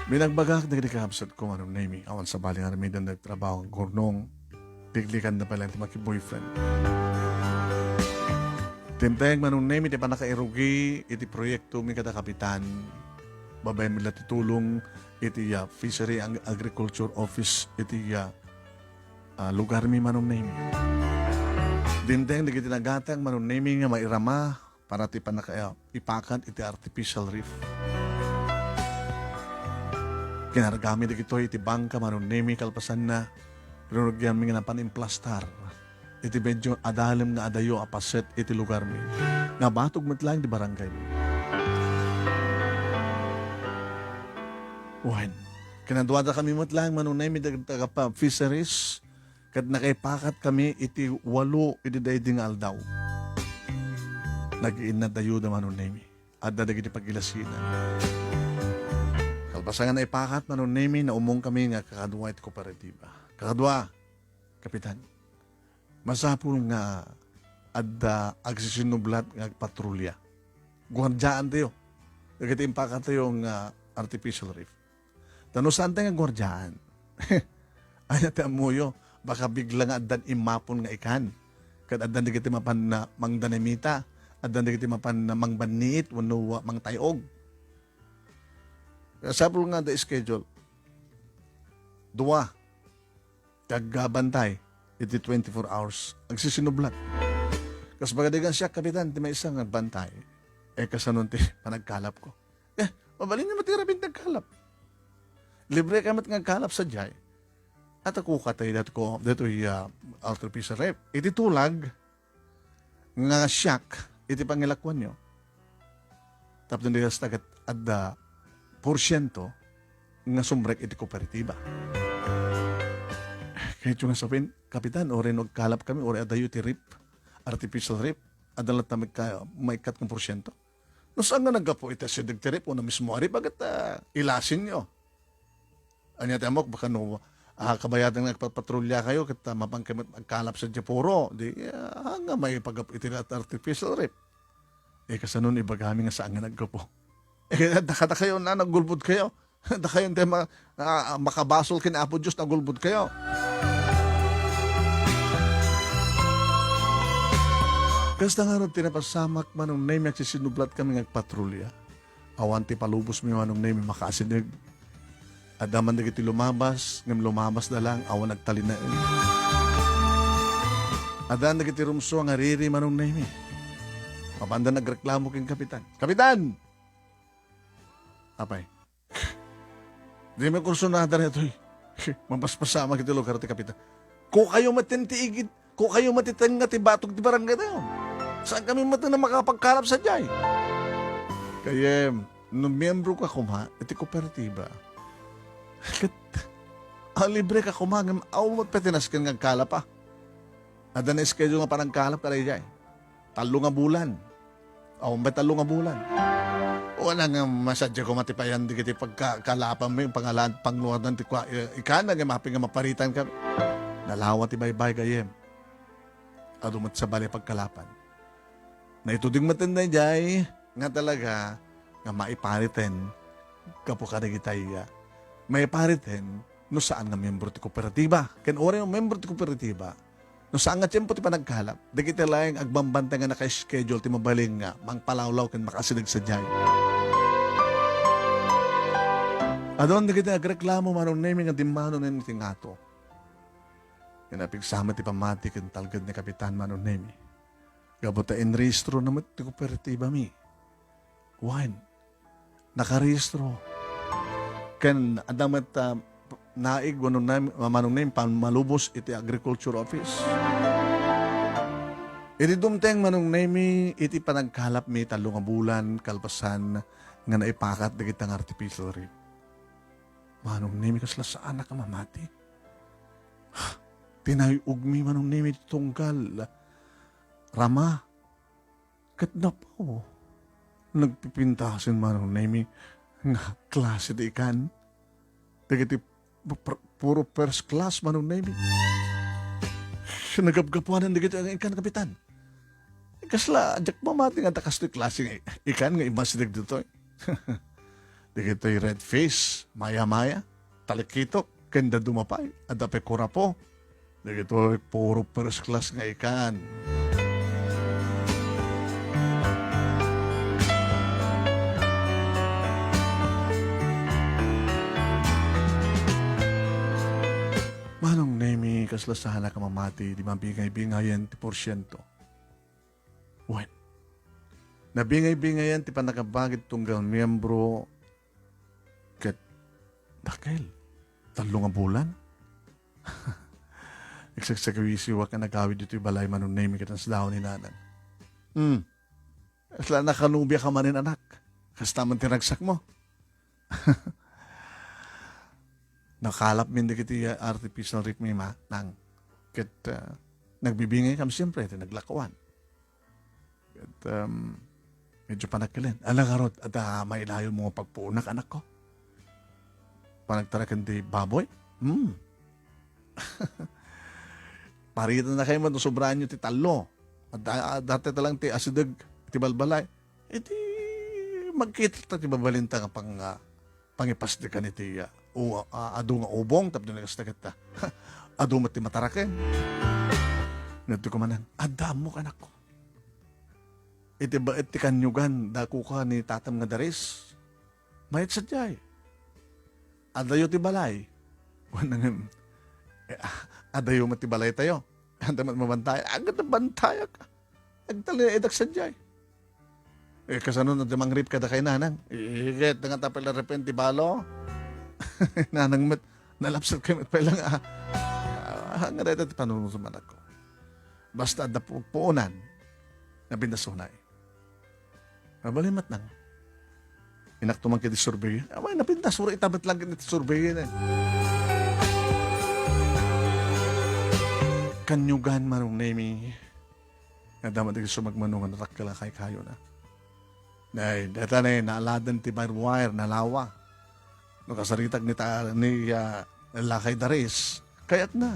Binagbagak dagiti kabsatko, Manong Nemy, awan sabali nga aramiden dagiti trabaho nga gurnong. Liklikan da pay laeng ti maki-boyfriend. Dimteng, Manong Nemy, ti pannakairugi iti proyektomi kada kapitan. Babaen met la ti tulong iti, ah, Fishery and Agriculture Office iti, ah, ah, lugarmi, Manong Nemy. Dimteng dagiti nagatang, Manong Nemy, nga mairama para ti pannaka-, ipakat iti artificial reef. Kinargami dagitoy iti bangka, Manong Nemy, kalpasanna, rinurgianmi nga napan implastar iti medyo adalem nga adayo a paset iti lugarmi, nga batog met laeng ti barangaymi. Wen, kinaduadakami met laeng, Manong Nemy, dagiti taga-, pa-, fisheries, ket nakaipakatkami iti walo iti daydi nga aldaw. Nagiinnad dayuda, Manong Nemy. Adda dagiti pagilasinan. Kalpasan nga naipakat, Manong Nemy, naumongkami nga kakadua iti kooperatiba. Kakadua, Kapitan, masapul nga adda agsisinublat nga agpatrolya. Guardiaantayo dagiti impakatayo nga artificial reef. Ta no saantayo nga guardiaan, ania ti ammoyo, baka bigla nga addan immapon nga ikan. Ket addan dagiti mapan na mangdanamita, addan dagiti mapan na mangbanniit wenno mangtay-og. Kaya sapul nga adda schedule. Dua, ti agbantay iti twenty-four hours, agsisinublat. Kas pagadigan siak, Kapitan, ti maysa nga agbantay, eh, kasanon ti panagkalapko. Eh, mabalinyo met ti rabii ti agkalap. Libre ka met nga agkalap sadiay. At ako katay datko, datoy, ah, artificial reef. Iti tulag, nga siak iti pangilakuanyo. Tapno di kasta ket adda porsiento nga sumrek iti kooperatiba. Kayatyo nga sapin, Kapitan, uray no agkalap kami, uray adayo ti reef, artificial reef, adda latta maikka-, maikkat nga porsiento. No saan nga naggapu iti asideg ti reef, wenno mismo a reef, ket, ah, ilasinyo. Ania ti ammok, baka no, ah, kabayadan nga agpapatrulyakayo, ket, ah, mapankayo met agkalap sadiay puro, di, ah, nga maipagapu iti artificial reef. Eh, kasanon ibagami nga saan nga naggapu? Eh, daka-, dakayo na, nagulbodkayo. Dakayo ti ma-, ah, makabasol ken Apo Dios, nagulbodkayo. Kasta ngarud ti napasamak, Manong Nemy, agsisinublat kami nga agpatrolya. Awan ti palubosmi, Manong Nemy, makaasideg. Adda man dagiti lumabas, ngem lumabasda laeng, awan nagtalinaed. Addan dagiti rumsua nga riri, Manong Nemy. Mapanda nagreklamo ken Kapitan. Kapitan! Apay. Dimi kursunada daytoy. Mapaspasamak iti lugar ti Kapitan. Kukayo met ti igid, kukayo met ti tengnga ti batog ti barangaytayo. Saan kami met nga makapagkalap sadiay? Kayem, no miyembro ka koma iti kooperatiba, ket, ah, libre ka koma, ngem awan met pay ti nasken nga agkalap, a. Adda na schedule nga panagkalap kadaydiay. Tallo nga bulan. Awan pay tallo nga bulan. Wen, nga masadiay koma ti payan dagiti pagka-, kalapanmi, pangalan, pangluadan ti kua-, eh, ikana nga mapi nga maparitan kami. Nalawa ti baybay, gayyem. Adu met sabali a pagkalapan. Naituding met daydiay nga talaga nga maipariten gapu kadagitay, ah, maipariten no saan nga miyembro ti kooperatiba. Ken uray no miyembro ti kooperatiba, no saan nga tiempo ti panagkalap, dagiti laeng agbambantay nga naka-schedule ti mabalin nga mangpalawlaw ken makaasideg sadiay. Adun dagiti agreklamo, Manong Nemy, nga dimmano iti ngato. Ken napigsa met ti pammati ken talged ni Kapitan, Manong Nemy. Gapu ta inrehistrona met ti kooperatibami. Wen, nakarehistro. Ken adda met, ah, naig wenno nam-, Manong Nemi, pammalubos iti Agriculture Office. Idi dumteng, Manong Nemi, iti panagkalapmi tallo nga bulan kalpasan nga naipakat dagita nga artificial reef. Manong Nemi, kasla saanak a mamati. Tinay-ogmi, Manong Nemi, ti tunggal rama. Ket napaw, nagpipintasen, Manong Nemi, nga klase ti ikan. Dagiti pu-, pur-, puro first class, Manong Nemi. Nagapgapuanan dagiti ikan, Kapitan. Kasla, diak mamati nga adda kastoy klase nga ikan nga imasideg ditoy. Dagitoy redfish, maya-maya, talikitok, ken dadduma pay, adda pay kurapo. Dagitoy puro first class nga ikan. Manong Nemi, kasla saanak a mamati, di mabingay-bingayan ti porsiento. Wen, nabingay-bingayan ti pannakabagit tunggal miembro ket dakkel. Tallo nga bulan. Nagsagsagawisiwak nga nagawid ditoy balay, Manong Nemi, ket nasdaaw ni Nanang. Hmm. Kasla nakanubiaka manen, anak. Kasta man ti ragsakmo. Nakalapmin dagiti artificial reef mi, ma, nang. Ket, ah, nagbibingaykami, siempre, ti naglakuan. Ket, um, medyo panagkelen. Ala ngarud, adda mailawom nga pagpuonak, anakko? Panagtaraken ti baboy? Hmm. Paritannakayo met no sobraanyo ti tallo. Adda, adda ta lang ti asideg ti balbalay. Iti magkita ta ti mabalinta nga pang-, ah, pangipasdekan iti, ah, u-, ah, adu nga ubong tapno ni kasta ket, ah, adu met ti mataraken. Ngadto kumanan, adda ammok, anakko. Iti baet ti kanyogan, dakuka ni tatam nga daris. Mayat sadiay. Adayo ti balay. Wen, eh, ah, adayo met ti balaytayo. Anda met mabantay? Agad bantayak. Agtalinaedak sadiay. Eh, kasano no di mangrip kadakay, Nanang? Iket nga tapel a repen ti balo. Nanang met, nalapsat kay met pay lang, ah. Ah, nga dayta ti panunot, anakko. Basta adda pu-, puonan, napintas unay. Mabalin met nang. Inakto man kadi survey. Amay, napintas, ura ita met lang iti survey, eh. Kanyogan, Manong Nemi. Nga dama dagiti sumagmamano nga natakkel a kaykayona. Nay, dayta nay, naaladan ti barbed wire, nalawa. No kasaritak ni ta-, ni, ah, lakay daris, kayatna.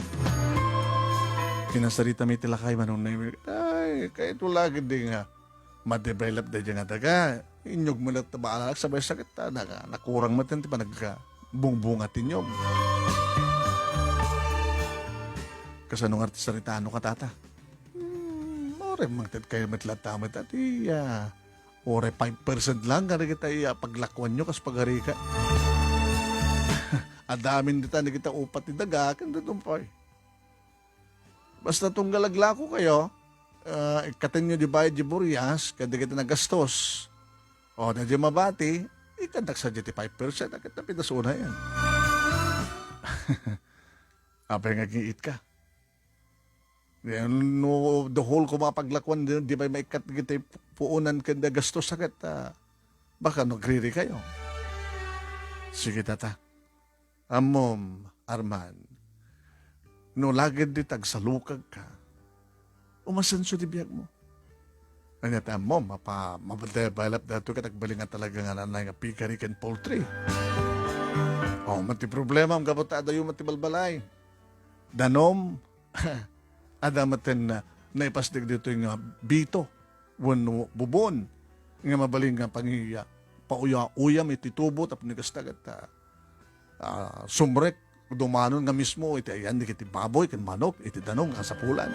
Kinasarita mi ti lakay, Manong Nemi. Ay, kayat la gidi nga ma-develop daydi nga daga. Inyog met latta baalak, sabay sakit ta, na-, nakurang met ti panag-, bungbunga ti inyog. Kasano nga ti saritaanka, tata? Hmm, uray mangted kayo met latta met, ati, ah, uray five percent lang kadagiti, ah, paglakuanyo kas pagarika. Adamin dita, dagita upat ti daga, ken dadun pay. Basta tunggal aglako kayo, ah, ikkatenyo di bayad di burias, kadagiti nagastos. O, daydi mabati, ikkandak sadiay ti five percent, ket napintas unay. Apay nga aging-iit ka? Yan, no, the whole ko mga paglakuan, di, di pay maikkat dagiti puonan ken gastos, ket, ah, baka no agriri kayo. Sige, tata. Ammom, Arman, no lagid di tagsalukag ka, umasenso di biag mo. Ania ti ammom, mapa-, mapadevelop daytoy ket agbalin nga talaga nga nanay nga piggery ken poultry. O, met ti problema, gapu ta adayo met ti balbalay. Danom, adda met ti, ah, naipasdek ditoy nga bito wenno bubon nga mabalin nga pangi-, pauya-uyam iti tubo tapno kasta ket, ah, ah, sumrek dumanon nga mismo iti ayan dagiti baboy ken manok iti danum nga kasapulan.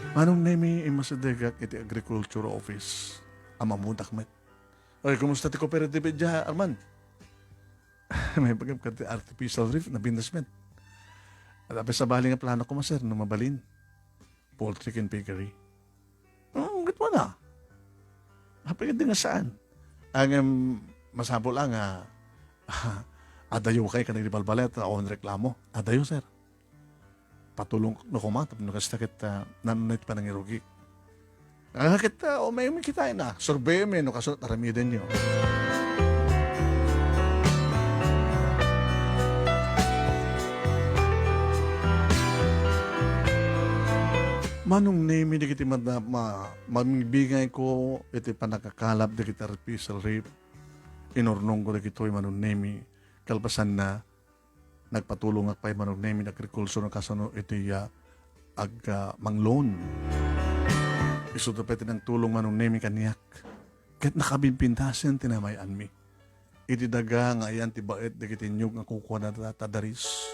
Manong Nemi, immasidegak iti agriculture office a mammudak met. Ay, kumusta ti cooperative idiay, Arman? May bagam ka ti artificial reef, nabindas met. At apay sabali nga plano ko, sir, no mabalin. Poultry ken piggery. Hmm, ket wala. Apay nga di nga saan? Ang, em, masapul a nga, Adayo kay kadagiti balbaliwda, awan reklamo. Adayo, sir. Patulongko koma tapno kasta ket, ah, naan ti panangirugi. Ah, ket, ah, umaymi kitaen a, surveymi no kasunot aramidenyo. Manong Nemi dagiti mad-, ma-, mamibingayko iti pannakakalap dagiti artificial reef. Inurnongko dagitoy, Manong Nemi, kalpasanna, nagpatulongak pay, Manong Nemi, nagrekurso no kasano iti, ah, ag-, ah, mang-loan. Isuda pay ti nagtulong, Manong Nemi, kaniak. Ket nakabimbintasen ti namay-anmi. Iti daga nga ayan ti baet dagiti inyog nga kukuana ta, ta daris.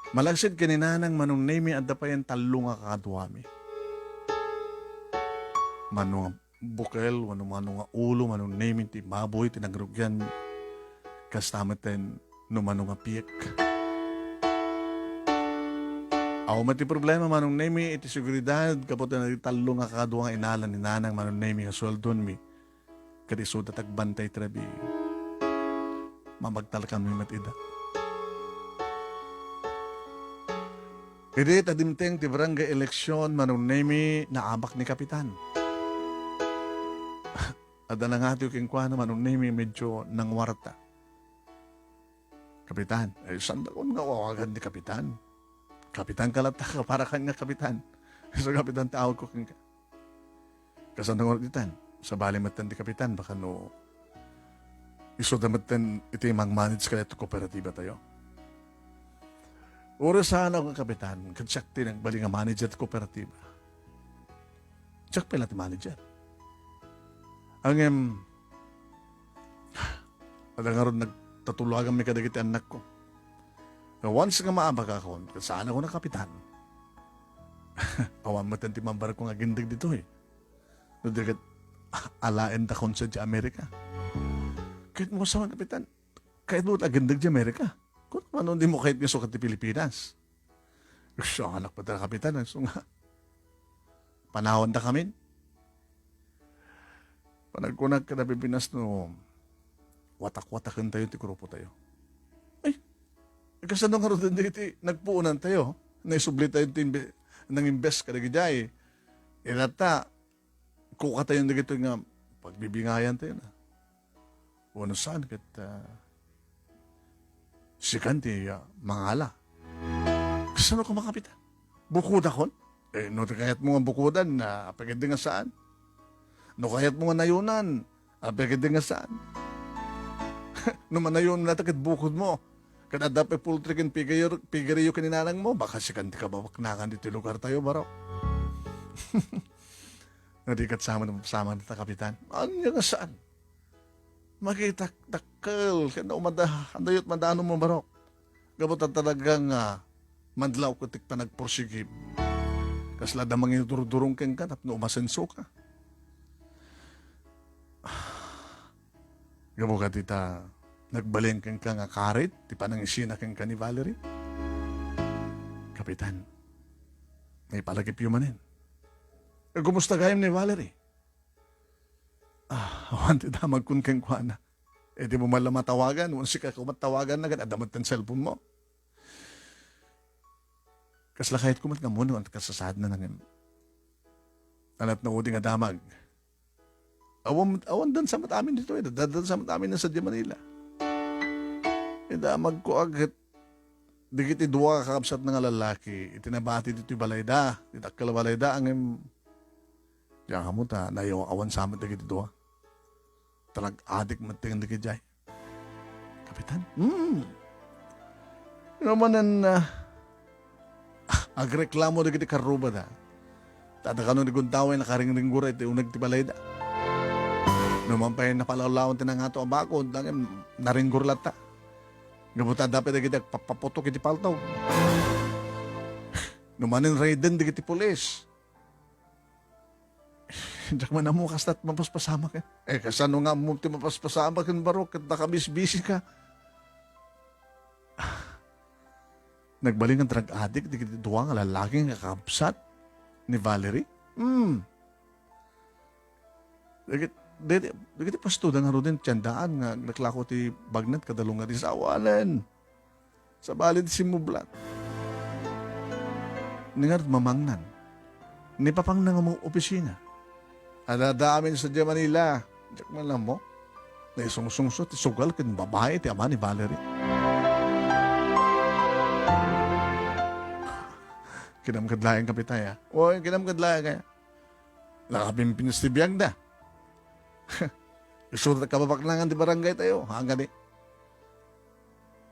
Malaksid ken ni Nanang, Manong Nemi, adda pay tallo nga kakaduami. Mano nga bukel, wenno mano nga ulo, Manong Nemi, ti baboy ti nagrugianmi. Kasta metten no mano nga piek. Awan met ti problema, Manong Nemi, iti seguridad, gapu ta tallo nga kadua nga inala ni Nanang, Manong Nemi, nga sueldonmi. Ket isuda ti agbantay ti rabii. Mabagtalkanmi met ida. Idi ta dimteng ti barangay election, Manong Nemi, naabak ni Kapitan. Adda nangatiw kenkuana, Manong Nemi, medyo nangwarta. "Kapitan, eh, saandakon nga awagan ni Kapitan? Kapitan ka latta, para kan nga Kapitan." So, Kapitan ti awagko kenka. Kasano nga ditan? Sabali metten ti Kapitan, baka no isuda metten iti mang-manage kadaytoy kooperatiba tayo. Uray saan ako nga Kapitan, ket siak ti nagbalin nga manager ti kooperatiba. Siak pay la ti manager. Ngem, adda ngarud nagtatulaganmi kadagiti annakko. Nga once nga maabakakon, ket saan ako nga Kapitan. Awan metten ti mambarko nga agindeg ditoy. No di ket, alaendakon sadiay Amerika. Ket mo sa Kapitan, kayatmo ti agindeg idiay Amerika. Kun mano, dimo kayat nga isukat ti Pilipinas. Siak, anak, pay ta, Kapitan, isu nga panawandakamin. Panagkunak kada Pilipinas no watak-watakentayo ti grupo tayo. Ay, kasano ngarud dagiti nagpuonantayo? Naisubli tayo ti imbe-, nang-invest kadagiti ay. Ilatta, kukatayo dagitoy nga pagbibingayan tayo na. Wenno saan ket, ah, sikan ti, ah, mangala. Kasano ka makapita? Bukodakon? Eh, no kayatmo nga bukodan, ah, apay ketdi nga saan? No kayatmo nga nayonan, apay ketdi nga saan? No manayon latta ket bukodmo, ket adda pay poultry ken piggery, piggeryyo ken ni nanangmo, baka sikan ti kababaknakan ditoy lugartayo, barok. No di ket sa amin, sa amin ta, Kapitan. Ania nga saan? Makitak dakkel ken umada, adayo ti madano mo, barok. Gapu ta talaga nga madlawko ti panagpursigib. Kasla adda mangidurdurong kenka tapno umasensoka. Gapu kadita, nagbalin kenka nga karit ti panangisina kenka ni Valerie. Kapitan, naipalagipyo manen. Eh, kumusta gayam ni Valerie? Ah, awan ti damagkon kenkuana. Eh, di mo man la matawagan, wen sika koma ti tawaganna, ket adda met ti cellphone mo. Kasla kayatko met nga ammoen no ania ti kasasaadna ngem. Anat na udi nga damag. Awan, awan dansa met amin ditoy, eh. Daddansa met amin sadiay Manila. Idamagko a ket dagiti dua a kakabsatna nga lallaki, iti nabati ditoy balayda, ti dakkel a balayda, ngem Diak ammo ta nayaw-, awan sa met dagiti dua. Drug addict met ti dagiti jay. Kapitan? Hmm. Nga manen, ah, agreklamo dagiti karrubada. Ta adda kano ni Gundaway nakaringringgor iti uneg ti balayda. No man pay napalawlawan ti nangato a bakod, ngem naringgor latta. Gapu ta adda pay dagiti agpapaputok iti paltog. No manen raiden dagiti pulis. Diak man ammo kasta ti mapaspasamak. Eh, kasano nga ammo ti mapaspasamak, barok, ket nakabisbisi ka? Nagbalin nga drug addict dagiti dua nga lallaki nga kakabsat ni Valerie? Hmm. Dagit-, Dagiti, dagiti puestoda ngaruden ti siandaan nga aglaklako ti bagna kadalunga ti sawanen. Sabali ti simmublat. Ni ngarud mamangnan. Ni papangna nga mga opisina. Adda amin sadiay Manila. Diak man ammo. Naisungsungso ti sugal ken babai ti ama ni Valerie. Kinamkad laeng, Kapitan, a. Oy, kinamkad laeng, a. Nakapimpinas ti biagda. Isu ti kababaknangan ti barangay tayo, ha, kadi.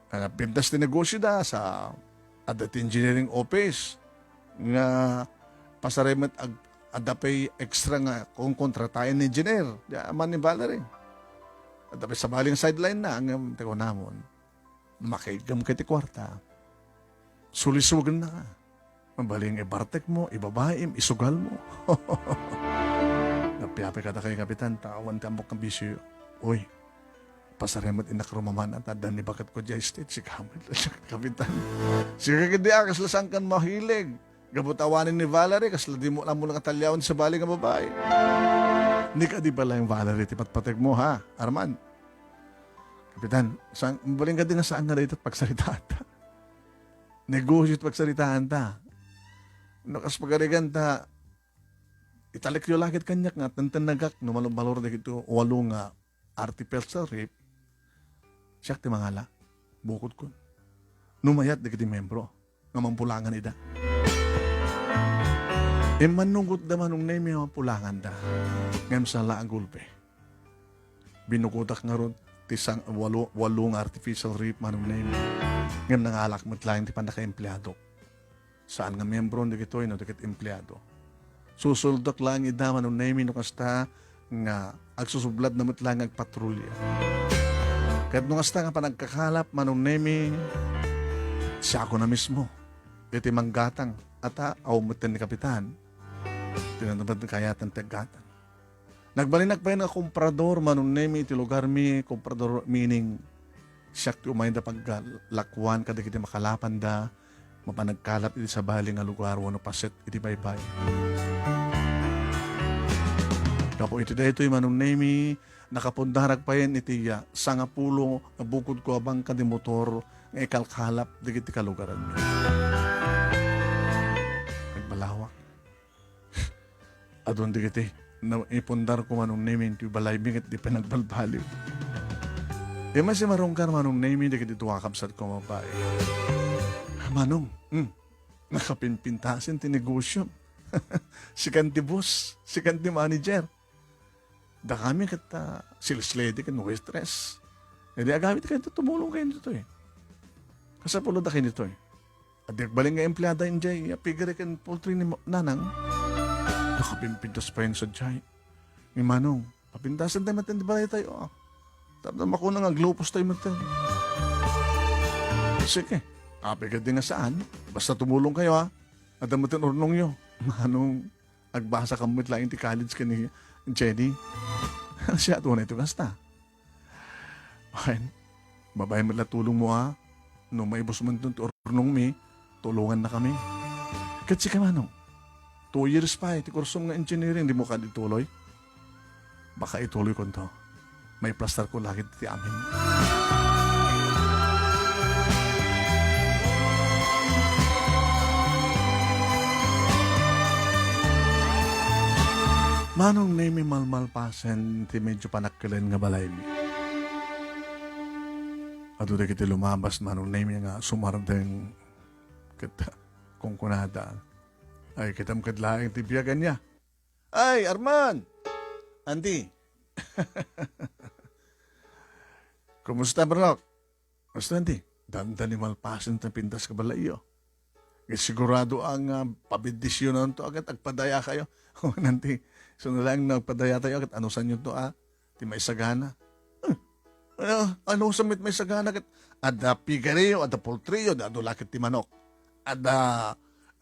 Nagpintas ti negosioda sa adda ti engineering office nga pasarem met ag-, adda pay extra nga konkontrataen nga engineer. Di aman ni Valerie. Adda pay sabali nga sideline na, ngem ti kunamon, makaiggem ka iti kuarta. Sulisugen na ka. Mabalin nga ibartekmo, ibabaim, isugalmo. Napiapay kadakayo, Kapitan, ta awan ti ammok nga bisio. Uy, pasarem met innak rumaman, ta adda ni baketko diay state, sika met, Kapitan. Sika ketdi a, kasla saankan mahilig. Gapu ta awanen ni Valerie, kasla dimo ammo nga talyawan ti sabali nga babai. Ni kadi pay laeng Valerie ti patpategmo, ha, Arman? Kapitan, saan, mabalin kadi nga saan nga dayta ti pagsaritaanta? Negosio ti pagsaritaanta. No kas pagarigan ta, italekyo la ket kaniak nga tentennegak no malum-, malur dagiti walo nga artificial reef, siak ti mangala, bukodkon. No mayat dagiti membro nga mampulangan ida. Immannungotda, Manong Nemy, a mampulanganda. Ngem saan la a gulpe. Binukodak ngarud ti sang-, walo, walo nga artificial reef, Manong Nemy. Ngem nangalak met laeng ti pannakaempleadok. Saan nga miembro dagitoy no dagiti empleado. Susuldok laeng ida, Manong Nemy, no kasta nga agsusubladna met laeng nga agpatrolya. Ket no kasta nga panagkakalap, Manong Nemy, siakon a mismo iti manggatang. Ata, awan met ni Kapitan. Tinatapad kayatan ti aggatang. Nagbalinak pay nga komprador, Manong Nemy, iti lugarmi, komprador meaning siak ti umay da paglakuan kadagiti makalapanda, mapanagkalap iti sabali nga lugar wenno paset iti baybay. Gapu iti daytoy, Manong Nemy, nakapundarak payen iti, ah, sangapulo nga bukodko a bangka ti motor nga ikalkalap dagiti kalugaranmi. Agbalawak. Adun dagiti, na-, ipundarko, Manong Nemy, iti balaymi ket di panagbalbaliw. Immay simmarungkar, Manong Nemy, dagiti dua a kabsatko a babai. Manong, hmm, nakapimpintasen ti negosio. Sikan ti boss, sikan ti manager. Dakami ket, ah, sales lady ken waitress. Idi agamit kayo, tumulong kayo ditoy. Kasapulo da kayo ditoy. Adda agbalin nga empleada idiay piggery ken poultry ni Ma-, Nanang. Nakapimpintas payen sadiay. Ni Manong, papintasen tayo met ti balay tayo, ah. Tapno makuna nga aglupos tayo met. Sige, apay kadi nga saan. Basta tumulong kayo, ah. Adda met ti urnongyo. Manong, agbasa ka met laeng ti college ken ni Jenny. Siya, tunay to kasta. Wen, babaen met la tulongmo, a. No maibus man ti urnongmi, tulongannakami. Ket sika, Manong, two years pay ti kursom nga engineering, dimo kadi ituloy? Baka ituloykonto. Maiplastarko la ket ti amin. Manong Nemy, malmalpasen ti medyo panakkelen nga balaymi. Adu dagiti lumabas, Manong Nemy, nga sumardeng ket kunkunada, "Ay, kitam kad laeng ti biag ania." "Ay, Arman! Andy!" "Kumusta, Manok?" "Basta, Andy, dandani malpasen ti napintas nga balayyo. Ket sigurado a nga pabendisionanto a ket agpadaya kayo." "O, Andy, isu na laeng no agpadaya tayo ket anusanyo to, a, ti maisagana." "Hmm. Ano, anusan met maisagana ket adda piggery, adda poultry, adda adu la ket ti manok. Adda,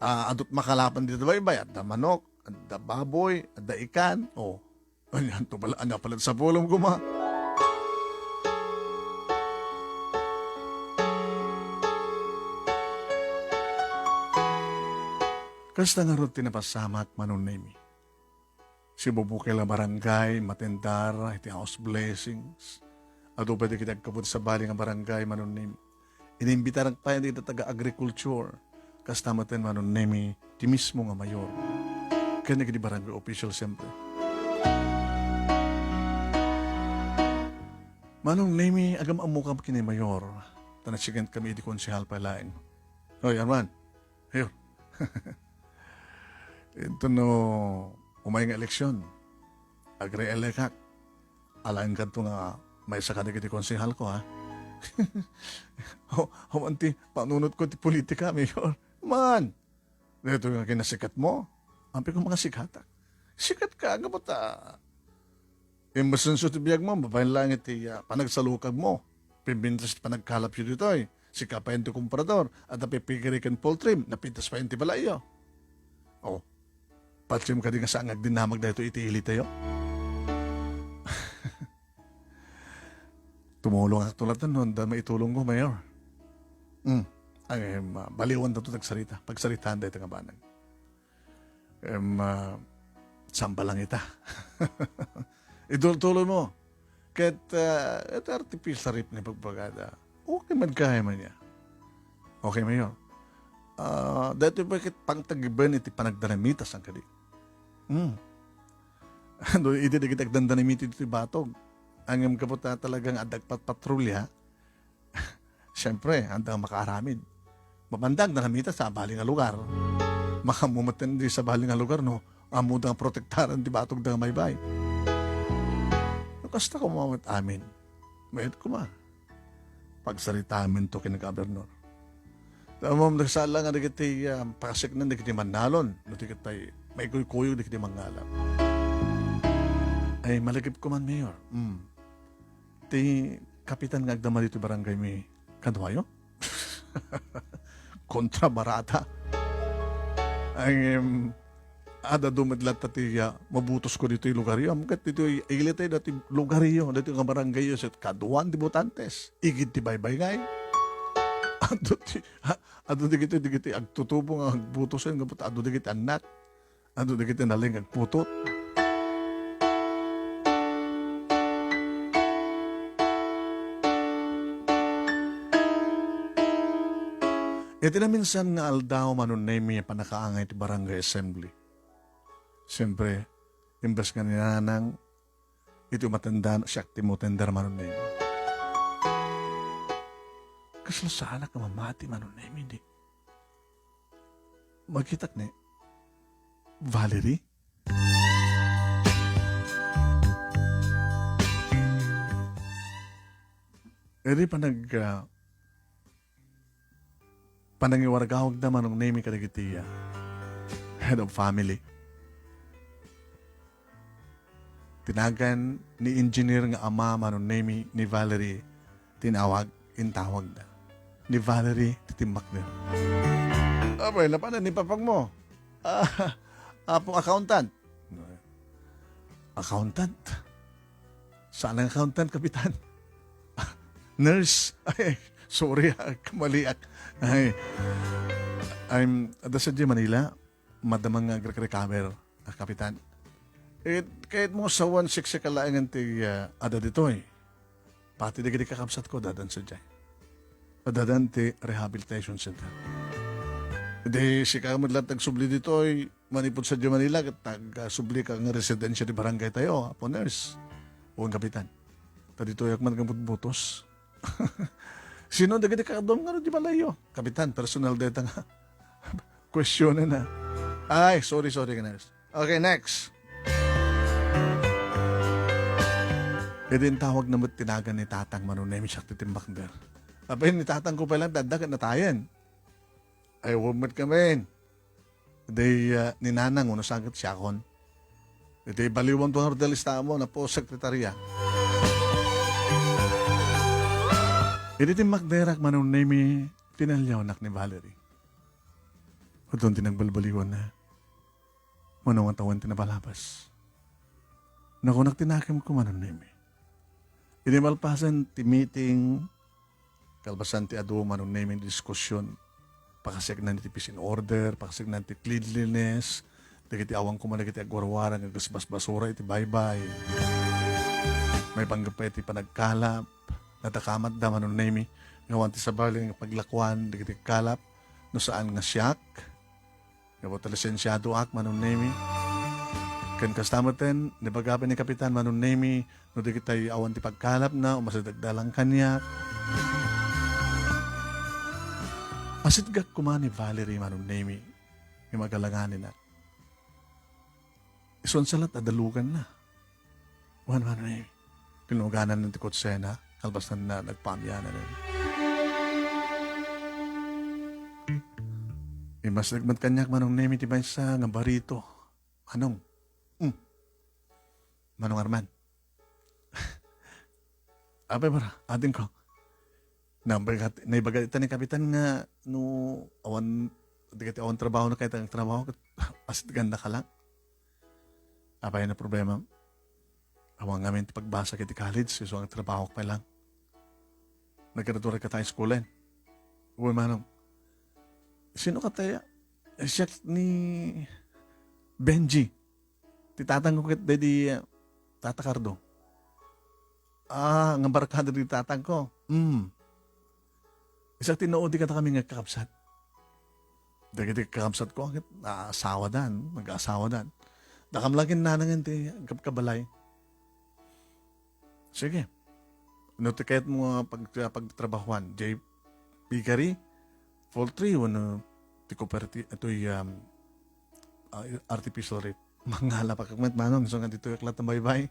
ah, adu't makalapan dita baybay, adda manok, adda baboy, adda ikan." O, anianto pala, ania pala sapulom koma? Kasta ngarud ti napasamak, Manong Nemy. ti bubukay nga barangay, matendar, iti house blessings. Adu pay dagiti agkapud sabali nga barangay, Manong Nemi. Inimbitarak pay dagiti taga-agriculture, kasta met, Manong Nemi, ti mismo nga mayor. Ken dagiti barangay official, siyempre. Manong Nemi, agam-ammokam ken ni mayor. Ta nasigenkami idi konsehal pay laeng. Hoy, Arman. Ayun. Ito no, umay nga eleksyon, agre-elekak. Alaenkanto nga maysa kadagiti konsehalko, ha? Aw-, awan ti panunotko ti politika, Mayor. Man, daytoy nga kinasikatmo, ampay ko nga sikatak. Sikatka, gapu ta imbes nga isu ti biagmo, babaen laeng iti, ah, panagsalukagmo. Pimpintas ti panagkalapyo ditoy. Sika pay ti komprador, adda pipigiri ken poultry, napintas pay ti balayyo. Oh, patiem kadi nga saan nga agdinamag daytoy iti ilitayo? Tumulongakto latta no adda maitulongko, Mayor. Hmm. Ay, em, ah, baliwantato ti agsarita. Pagsaritaan dayta nga banag. Em, ah, saan ba lang ita? Itultuloy mo. Ket, ah, iti artificial reef nga ibagbagada, okay man gayam ania. Okay, Mayor. Ah, daytoy pay ket pangtagiben iti panagdanamita, saan kadi? Hmm. Ano, idi dagiti agdandanamita ditoy batog. Ngem gapu ta talagang adda agpatpatrolya, siyempre, adda makaaramid. Mapanda agdanamita sabali nga lugar. Makaammo met ti sabali nga lugar, no? Ammoda nga protektaran ti batogda nga maybay. No, kasta koma met amin. Mayat koma. Pagsaritaamento ken ni Gobernador. Ammom, nagsala nga dagiti, ah, pakasiknan dagiti mannalon, no, dagiti maikuykuyog dagiti mangala. Ay, malagip ko man, Mayor. Mm. Ti kapitan nga agdama ditoy barangay mi, kaduayo? Kontra barata. Ay, em, Adda dumed latta ti, ah, mabutosko ditoy lugaryo. Ammo ket ditoy ilitay dati lugaryo, dati nga barangayyo, ket kaduan ti botantes. Igid ti baybay ngay. Adu ti, ha, adu dagiti, dagiti agtutubo nga agbutosen, gapu ta adu dagiti annak. Adu dagiti naleng agputot. Iti naminsan nga aldaw, Manong Nemi, a pannakaangay ti barangay assembly. Siempre, imbes nga ni Nanang, iti umatendan, siak ti umtender, Manong Nemi. Kasla saanak nga mamati, Manong Nemi, di. Makitak ni Valerie? Iri panag-, ah, panangiwargawagda, Manong Nemi, kadagiti, ah, head of family. Tinagan ni engineer nga ama, Manong Nemi, ni Valerie, tinawag, intawagda. Ni Valerie, ti timmakder. Apay, napanan ni papagmo? Ah, Apo accountant. Accountant? Saan nga accountant, Kapitan? Nurse. Ay, sorry, ah, kamaliak. Ay, I'm, adda sadiay Manila, madama nga agre-recover, ah, Kapitan. Eh, kayatmo sawen, siksika laengen ti, ah, adda ditoy. Pati dagiti kakabsatko, addan sadiay. Addan ti rehabilitation center. Di sika met laeng ti agsubli ditoy, manipud sadiay Manila, ket agsublika nga residensya ti barangaytayo, Apo Nurse. Wen, Kapitan. Ta ditoyak man nga butbutos. Sino dagiti kakaduam nga di balayyo? Kapitan, personal dayta nga questionan, ha. Ay, sorry, sorry, Nurse. Okay, next. Idi intawagna met, tinagan ni Tatang Manong Nemi, siak ti timmakder. Apay, ni tatangko pay laeng ti adda ket natayen. Ay, wen met ngamin. Di, ah, ni Nanang, wenno saan ket siakon. Iti baliwanto nga order listamo, Apo Sekretarya. Idi timmakderak, Manong Nemi, tinaliawnak ni Valerie. Adun ti nagbalbaliwanna. Mano nga tawen ti napalabas. Nakunak ti nakemko, Manong Nemi. Idi malpasen ti meeting, kalpasan ti adu, Manong Nemi, nga diskusyon, pakaseknan ti peace and order, pakaseknan ti cleanliness, Dagiti awan koma dagiti agwarwara nga agbasbasura iti baybay. Maipanggep pay iti panagkalap, nadakamatda, Manong Nemi, nga awan ti sabali nga paglakuan dagiti kalap no saan nga siak. Gapu ta lisensiadoak, Manong Nemi. Ken kasta metten, nibaga pay ni Kapitan, Manong Nemi, no dagitay awan ti pagkalapna, umasidegda lang kaniak. Asidegak koma ni Valerie, Manong Nemi, nga magalanganinak. Isu sa latta, daluganna. Wen, Manong Nemi, kinuganan ti kotsena, kalpasan na nagpaamianan. Immasdek met kaniak, Manong Nemi, ti maysa nga barito. Manong. Hmm. Manong Arman. Apay, para, adingko. Naibaga, naibaga ita ni Kapitan nga no awan, dagiti awan trabaho na kayat nga trabaho, ket asideganda ka lang. Apay nga problema? Awan ngamin ti pagbasa iti college, isu nga trabaho pay lang. Naggraduar ka ta high school, eh. Uy, Manong. Sino ka tayo? Eh, siak ni Benji. Ti tatangko ket daydi, ah, Tata Cardo. Ah, nga barkada di tatangko. Hmm. Isak ti naudi kadakami nga kakabsat. Dagiti kakabsatko, ket naasawadan, nag-aasawadan. Dakam la ket nanangen ti agkabkabalay. Sige. No ti kayatmo nga pag-, pagtrabahuan, jay piggery, poultry, wenno ti cooperative, itoy, um, ah, artificial reef. Mangala pa kami, Manong, isu nga ditoy ak latta baybay.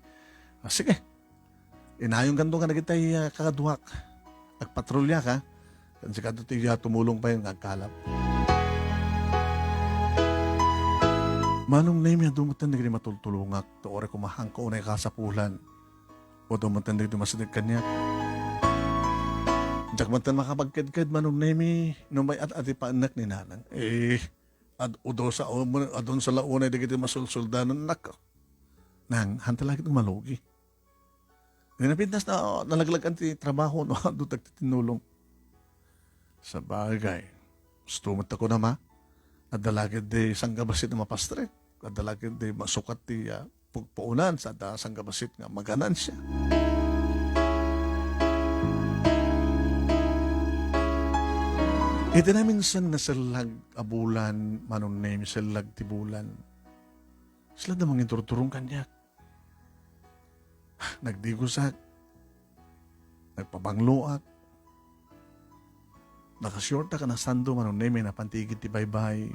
Ah, sige. Inayonkanto nga dagitay, ah, kakaduak. Agpatrulia ka. Ken sika ti, ah, tumulong pay nga agkalap. Manong Nemi, adu metten dagiti matultulongak, ta uray koma haanko unay kasapulan. Adu metten dagiti umasideg kaniak. Diak metten makapagkedked, Manong Nemi, no may at-, adi paennak ni Nanang. Eh, ad-, udo sa, adun sa la unay dagiti masulsuldanannak. Nang, hanta la ket malugi. Ni napintas na, nalaglagan ti trabaho, no? Adu ti tinulong. Sabagay, gusto met ako na ma. Adda la ket di sanggabasit nga mapastre. Adda la ket di masukat ti, ah, pugpuonan, sa adda sanggabasit nga maganansia. Iti naminsan nga sellag a bulan, Manong Nemi, sellag ti bulan. Sila da mangidurdurom kaniak. Nagdigosak. Nagpabangloak. Nakasiorta ka na sando, Manong Nemi, napan ti igid ti baybay.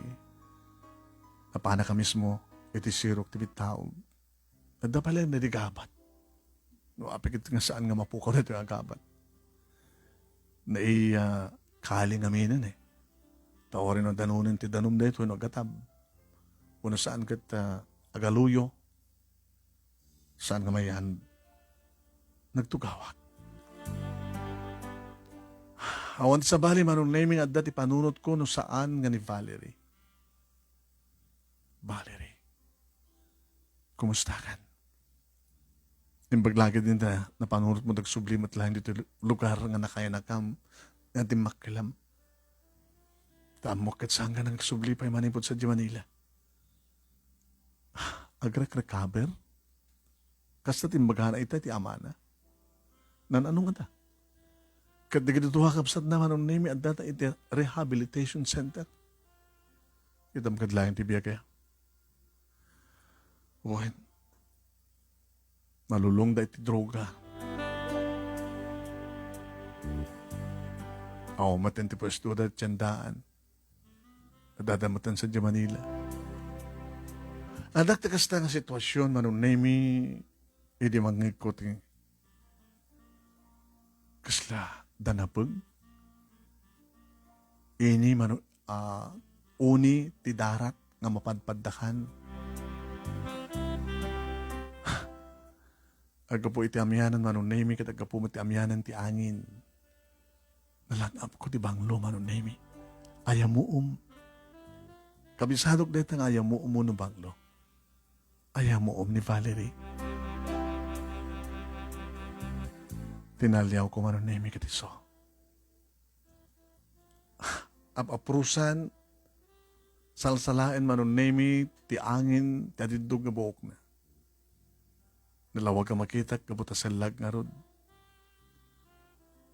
Napanaka mismo iti sirok ti bittaog. Adda pay laeng naigabat. No, apay ket nga saan nga mapukaw daytoy a gabat. Nai, ah, kali ngamin, eh. Ta uray no danonen ti danum daytoy no agatab. Wenno saan ket, ah, agaluyo. Saan nga mayan nagtugawak. Awan ti sabali, Manong Nemi, nga adda ti panunotko no saan nga ni Valerie. Valerie, kumustakan? Imbag la ket dita napanunotmo, agsubli met laeng ditoy lugar nga nakayanakam nga timmakkelam. Ta ammok ket saan nga nagsubli pay manipud sadiay Manila. Agrek-recover? Kasta ti imbagana ita ti amana. Nan-ano ngata? Ket dagiti dua a kabsatna, Manong Nemi, addata iti rehabilitation center. Kitam kad laeng ti biag aya. Wen, nalulongda iti droga. Aw, maten ti pwestoda iti tiendaan. Adda met sadiay Manila. Adda ti kasta nga sitwasyon, Manong Nemi, idi mangngegko ti kasla danapeg. Ini mano-, ah, uni ti darat nga mapadpaddakan. Aggapu iti amianan, Manong Nemi, ket aggapu met ti amianan ti angin. Nalag-apko ti banglo, Manong Nemi. Ayamuom. Kabisadok dayta nga ayamuom wenno banglo. Ayamuom ni Valerie. Tinaliawko, Manong Nemi, ket isu. Ap-aprusan, Salsalaen, Manong Nemi, ti angin ti adiddog nga buokna. Nalawag a makitak gapu ta sellag ngarud.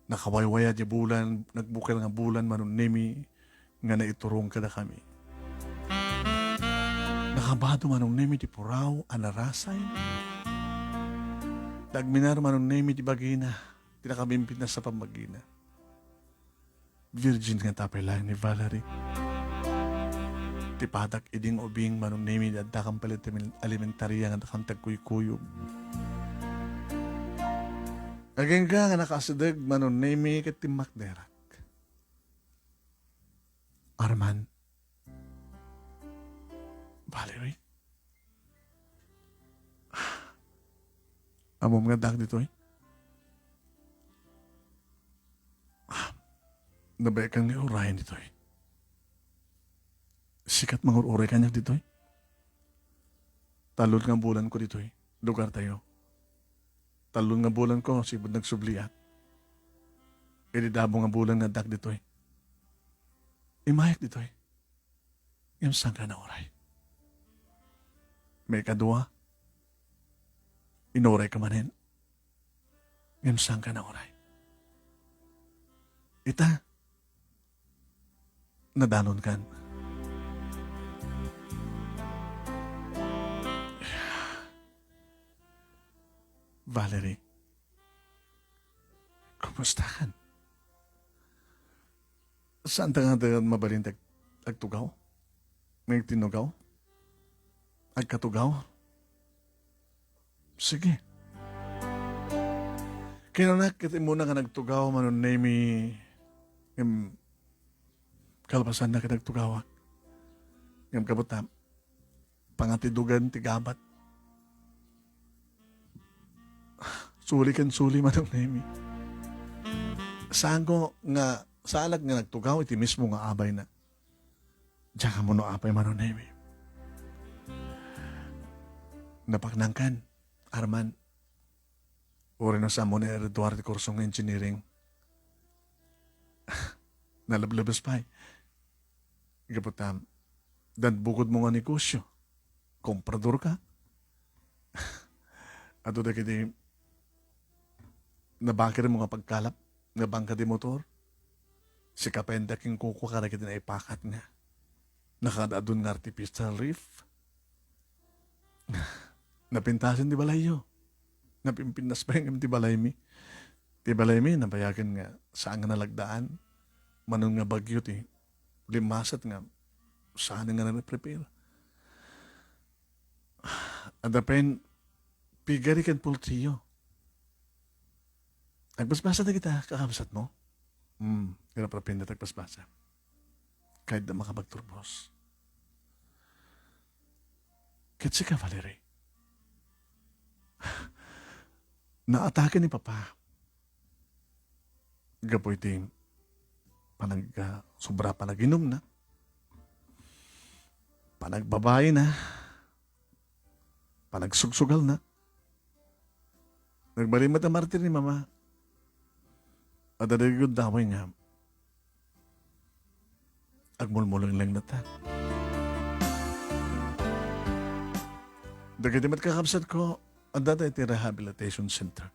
Nakawaywaya ti bulan, nagbukel nga bulan, Manong Nemi, nga naiturong kadakami. Nakabado, Manong Nemi, ti puraw a narasay. Nagminar, Manong Nemi, ti bagina, ti nakabimbinnas a pammagina. Virgin nga tapay laeng ni Valerie. Ti patak idi nga ubing, Manong Nemi, ti adda kan pay ti alimentaria nga adda kan ti agkuykuyog. Agingga nga nakasideg, Manong Nemi, ket timmakderak. Arman. Valerie? Ammom nga addaak ditoy? Nabaekan nga urayen ditoy. Sikat mangur-uray kaniak ditoy. Talon nga bulan ko ditoy, lugar tayo. Talon nga bulan ko, sipud nagsubliak. Idi damo nga bulan nga addak ditoy. Imayak ditoy. Ngem saan ka nauray? Maikadua, inuray ka manen. Ngem saan ka nauray? Ita, nadanon kan. Valerie, kumusta kan? Saan ta nga mabalin ti ag-, agtugaw? Nagtinugaw? Agkatugaw? Sige. Kinanak ket immuna nga nagtugaw, Manong Nemi, ngem kalpasanna ket nagtugawak. Ngem kabutna, pangatidugan ti gabat. Suli ken suli, Manong Nemi. Saanko nga, saanak nga nagtugaw iti mismo nga abayna. Diak ammo no apay, Manong Nemi. Napaknangkan, Arman. Uray no saanmo nga ireduar ti kurso nga engineering. Naleblebes pay. Gapu ta, dan bukodmo nga negosyo. Komprador ka. Adu dagiti nabakirmo nga pagkalap, nga bangka ti motor. Sika pay ti kinkukuak kadagiti naipakat nga nakaad-adun nga artificial reef. Napintasen ti balayyo. Napimpintas pay ngem ti balaymi. Ti balaymi, nabayagen nga saan nga nalagdaan. Mano nga bagyo ti limmaset nga saan nga nare-prepare. Adda pay pigari ken pultriyo. Nagbasbasa dagita kakabsatmo? Hmm, iraprapinda ti agbasbasa. Kayatda makapagturbos. Ket sika, Valerie, naatake ni Papa gapu iti panag-, ah, sobra panaginumna, panagbabaina, panagsugsugalna. Nagbalin met a martir ni Mama. Adda dagiti gundaway nga agmulmulenglengnata. Dagiti met kakabsatko, addada iti rehabilitation center.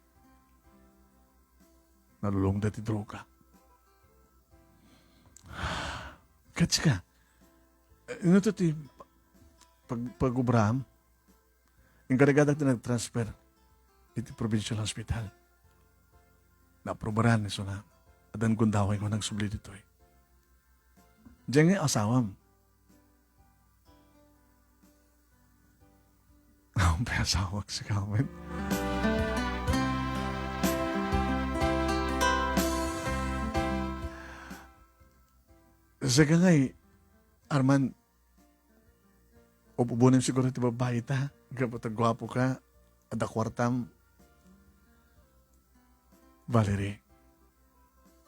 Nalulongda ti droga. Ket sika, eh, ino ti pag-, pag-obraam? Inkarigadak ti nag-transfer iti provincial hospital. Naaprubaran isuna. Addan gundaway nga nagsubli ditoy. Diay nga asawam. Awan pay asawak, sika met. Sika ngay, Arman, Ububonem siguro ti babbai ta, gapu ta guapo ka, adda kuartam. Valerie,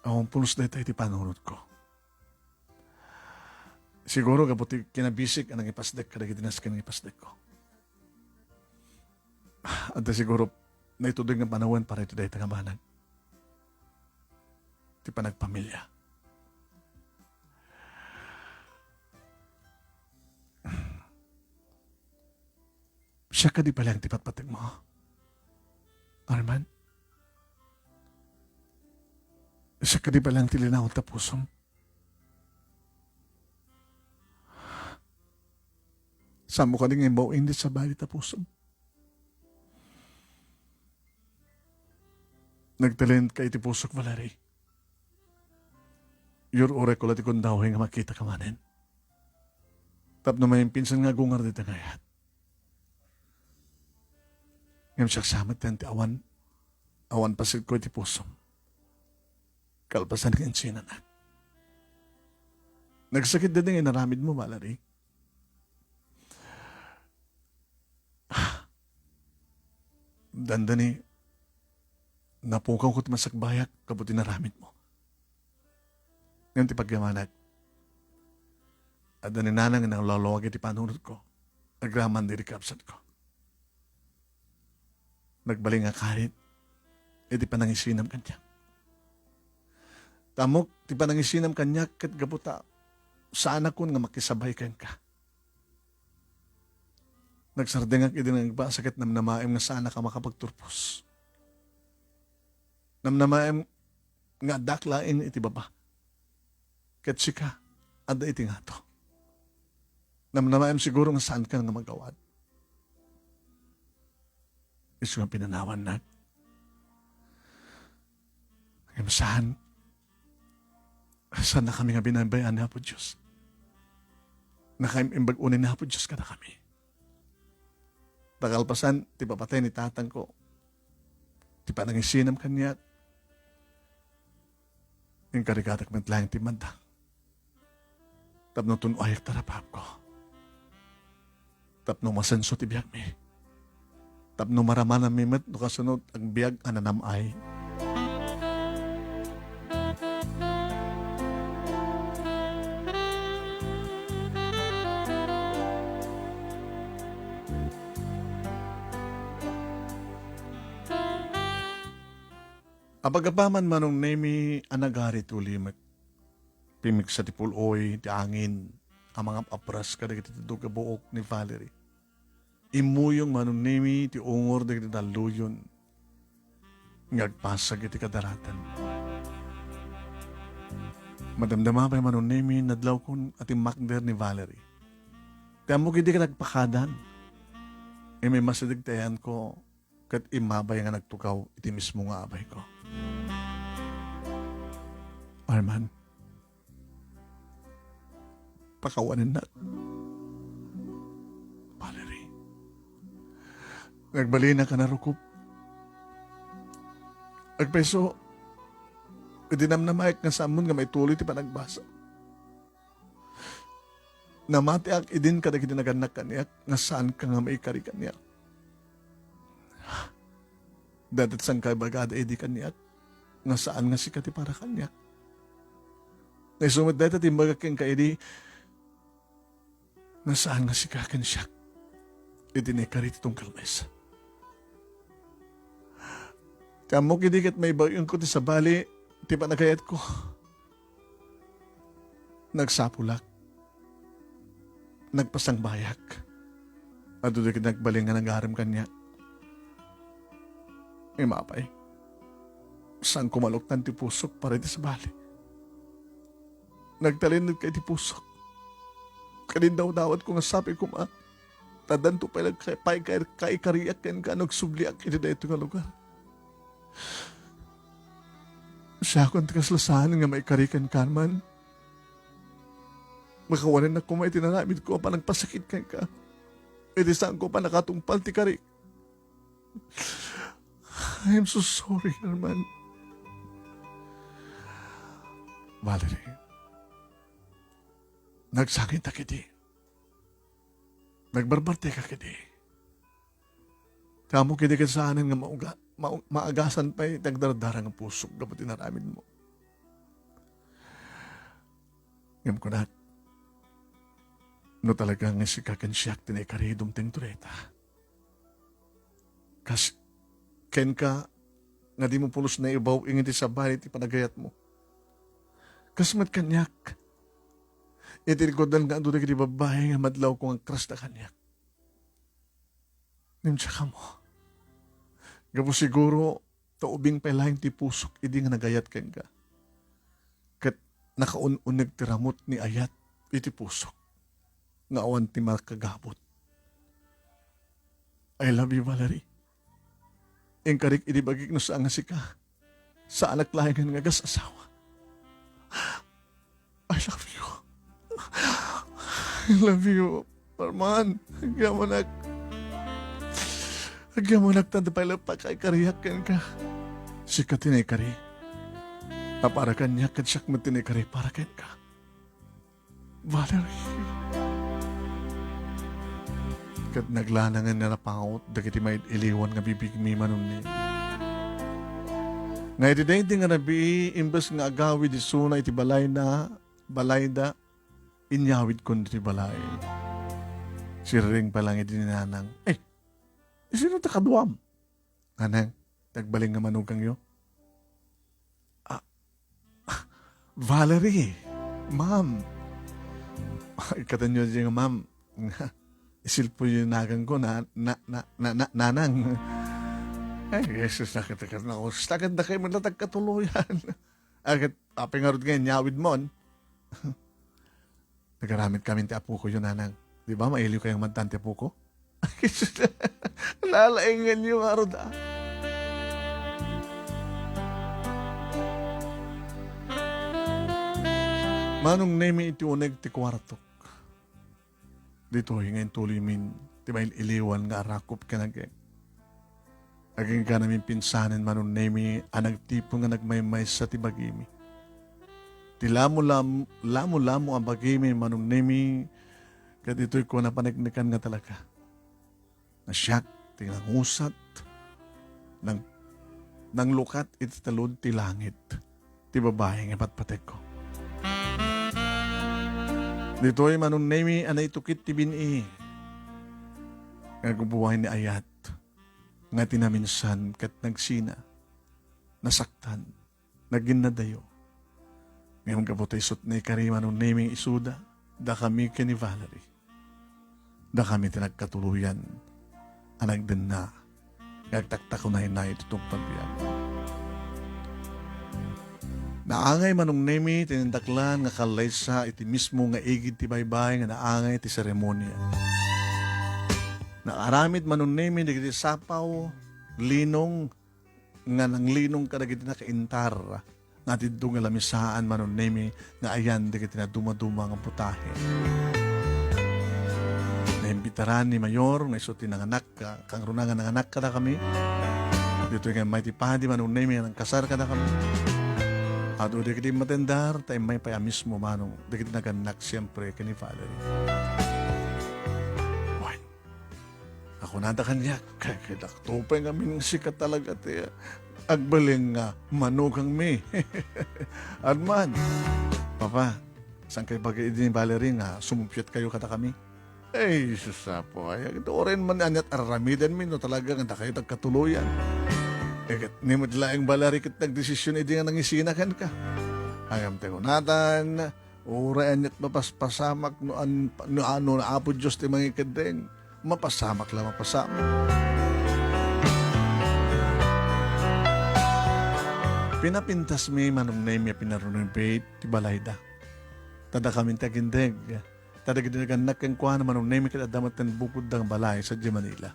awan pulos dayta iti panunotko. Siguro gapu ti kinabisik a nangipasdek kadagiti nasken nga ipasdekko. Adda siguro naitudod nga panawen para iti dayta nga banag ti panagpamilia. Siak kadi pay laeng ti patpategmo, Arman? Siak kadi pay laeng ti linaon ta pusom? Saanmo kadi nga imbaw-in ti sabali ta pusom? Nagtalinaedka iti pusok, Valerie. Iyur-urayko la ti kundawi nga makitaka manen. Tapno maimpinsan nga agungar dayta nga ayat. Ngem siak sa met ti awan, awan pasekko iti pusom. Kalpasan nga insinanak. Nagsakit dayta nga inaramidmo, Valerie. Dandani, napukawko ti masakbayak gapu ti inaramidmo. Ngem ti pagyamanak, adda ni Nana nga nanglualuag iti panunotko, agraman daydi kabsatko. Nagbalin nga karit iti panangisinam kaniak. Ta ammok ti panangisinam kaniak ket gapu ta saanakon nga makisabay kenka. Nagsardengak idi nagbasa ket namnamaem nga saanak a makapagturpos. Namnamaem nga addak laeng iti baba. Ket sika, adda iti ngato. Namnamaem siguro nga saanka nga magawad. Isu nga pinanawannak. Ngem saan, saannakami nga binaybay-an ni Apo Dios. Nakaimbag unay ni Apo Dios kadakami. Ta kalpasan ti papatay ni tatangko, ti panangisinam kaniak, inkarikatak met laeng ti manda. Tapno tun-ayak ti rapapko. Tapno masenso ti biagmi. Tapno maramananmi met no kasano ti agbiag a nanam-ay. Apagapaman, Manong Nemi, a nagari ti ulimek. Pimigsa ti pul-oy ti angin a mangap-apras kadagiti tuttog a buok ni Valerie. Immuyong, Manong Nemi, ti ungor dagiti talloyon nga agpasag iti kadaratan. Madamdama pay, Manong Nemi, nadlawkon a timmakder ni Valerie. Ti ammok idi ket agpakadan. Immay masideg ti ayanko ket immabay nga nagtugaw iti mismo nga abayko. Arman, pakawanennak, Valerie. Nagbalinak a narukop. Agpayso, idi namnamaek nga saanmon nga maituloy ti panagbasa. Namatiak idin kadagiti nagannak kaniak nga saanka nga maikari kaniak. Dayta ti sangkabagada idi kaniak nga saan nga sika ti para kaniak. Nga isu met dayta ti imbagak kenka idi nga saan nga sika ken siak iti naikari ti tunggal maysa. Ti ammok idi ket maibaw-inko ti sabali ti panagayatko. Nagsapulak. Nagpasangbayak. Adu dagiti nagbalin nga nagarem kaniak. Imapay. Saanko maluktan ti pusok para iti sabali. Nagtalinaedka iti pusok. Ket indawdawatko nga sapay koma. Ta addanto pay la kay, pay kay, kaikariak kenka no agsubliak iti daytoy nga lugar. Siakon ti kasla saan nga maikari kenka, Arman. Makawanennak koma iti nanamidko a panagpasakit kenka. Iti saanko pay nakatungpal ti karik. I am so sorry, Arman. Valerie, nagsangitak idi. Nagbarbartekak idi. Ti ammok idi ket saanen nga mauga-, mau-, maagasan pay ti agdardara nga pusok gapu ti inaramidmo. Ngem kunak, no talaga nga sika ken siak ti naikari dumtengto dayta, kas kenka nga dimo pulos naibaw-ing iti sabali ti panagayatmo. Kas met kaniak, iti likudan nga adu dagiti babbai nga madlawko nga agkrasda kaniak. Ngem siak kamo. Gapu siguro, ta ubing pay laeng ti pusok idi nga nagayat kenka. Ket nakaun-uneg ti ramut ni ayat iti pusok nga awan ti makagabut. I love you, Valerie. Inkarik idi bagik no saan nga sika. Saanak laengen nga agas-asawa. I love you. I love you, Arman. Agyamanak. Agyamanak ta pay la pakaikariak kenka. Sika ti naikari. A para kaniak ket siak met ti naikari para kenka. Valerie. Ket naglanangen nga napaut dagiti maid-iliwan nga bibigmi, Manong Nemi. Nga iti daydi nga rabii, imbes nga agawid isuna iti balayna, balayda, inyawidkon iti balay. Sirreng pa lang idi ni Nanang, "Ay, sino ta kaduam?" "Nanang, nagbalin nga manugangyo." "Ah, Valerie, ma'am." "Ay, kadanyo di nga, ma'am. Isilpo yung nagan ko na, na, na, na, na, nanang." Ay, Jesus, nakita ka na ako. Sakit na kayo, maglatag katuluyan. Agad, apay ngarud ngayon, nyawid mon. "Nagaramid kami ti apo ko yun, nanang. Di ba, mailiw kayong madtan ti apo ko?" Lalaingan yung arod, ah. Manong Nemi iti uneg ti kuartok. Ditoy nga intuloy min ti mail-iliwan nga arakop ken agek. Agingga namin pinsanen Manong Nemi a nagtipon nga nagmaymaysa ti bagimi. Ti lamu-lam-, lamu-lamu a bagimi Manong Nemi, ket ditoy ko napaneknekan nga talaga. Nga siak ti nangusat, nang-, nanglukat iti talud ti langit, ti babai nga patpatekko. Ditoy Manong Nemi a naitukit ti bin-i nga gubuay ni ayat. Nga ti naminsan ket nagsina, nasaktan, naginnadayo. Ngem gapu ta isu ti naikari Manong Nemi isuda, dakami ken ni Valerie. Dakami ti nagkatuloyan a nagdenna nga agtaktakunayna iti tungpal ti biag. Naangay Manong Nemi ti nindaklan nga kallaysa iti mismo nga igid ti baybay nga naangay ti seremonia. Naaramid Manong Nemi dagiti sapaw, linong, nga nanglinong kadagiti nakaintar nga atiddog nga lamisaan Manong Nemi nga ayan dagiti nadumaduma nga putahe. Naimbitaran ni Mayor nga isu ti nanganak, ka-, kangruna nga nanganak kadakami. Ditoy nga immay ti padi Manong Nemi nga nangkasar kadakami. Adu dagiti matendar, ta immay pay a mismo Manong, dagiti nagannak siempre ken ni Valerie. Wen, a kunada kaniak, "Kay, kay dakto pay ngamin nga sika talaga ti agbalin nga manugangmi." Arman, "Papa, saan kayo bagay idi ni Valerie nga sumuppiat kayo kadakami?" Ay, sus, Apo, ay, uray man aniat aramidenmi no talaga nga dakayo ti agkatuloyan. Eh, ket ni met laeng Valerie ket nagdesisyon idi nga nangisina kenka. Ngem ti kunatan, uray aniat mapaspasamak no an-, no, no Apo Dios ti mangikeddeng, mapasamak la mapasamak. Pinapintasmi Manong Nemi a pinarenovate ti balayda. Ta dakami ti agindeg. Ta dagiti nagannak kenkuana Manong Nemi ket adda met ti bukodda nga balay sadiay Manila.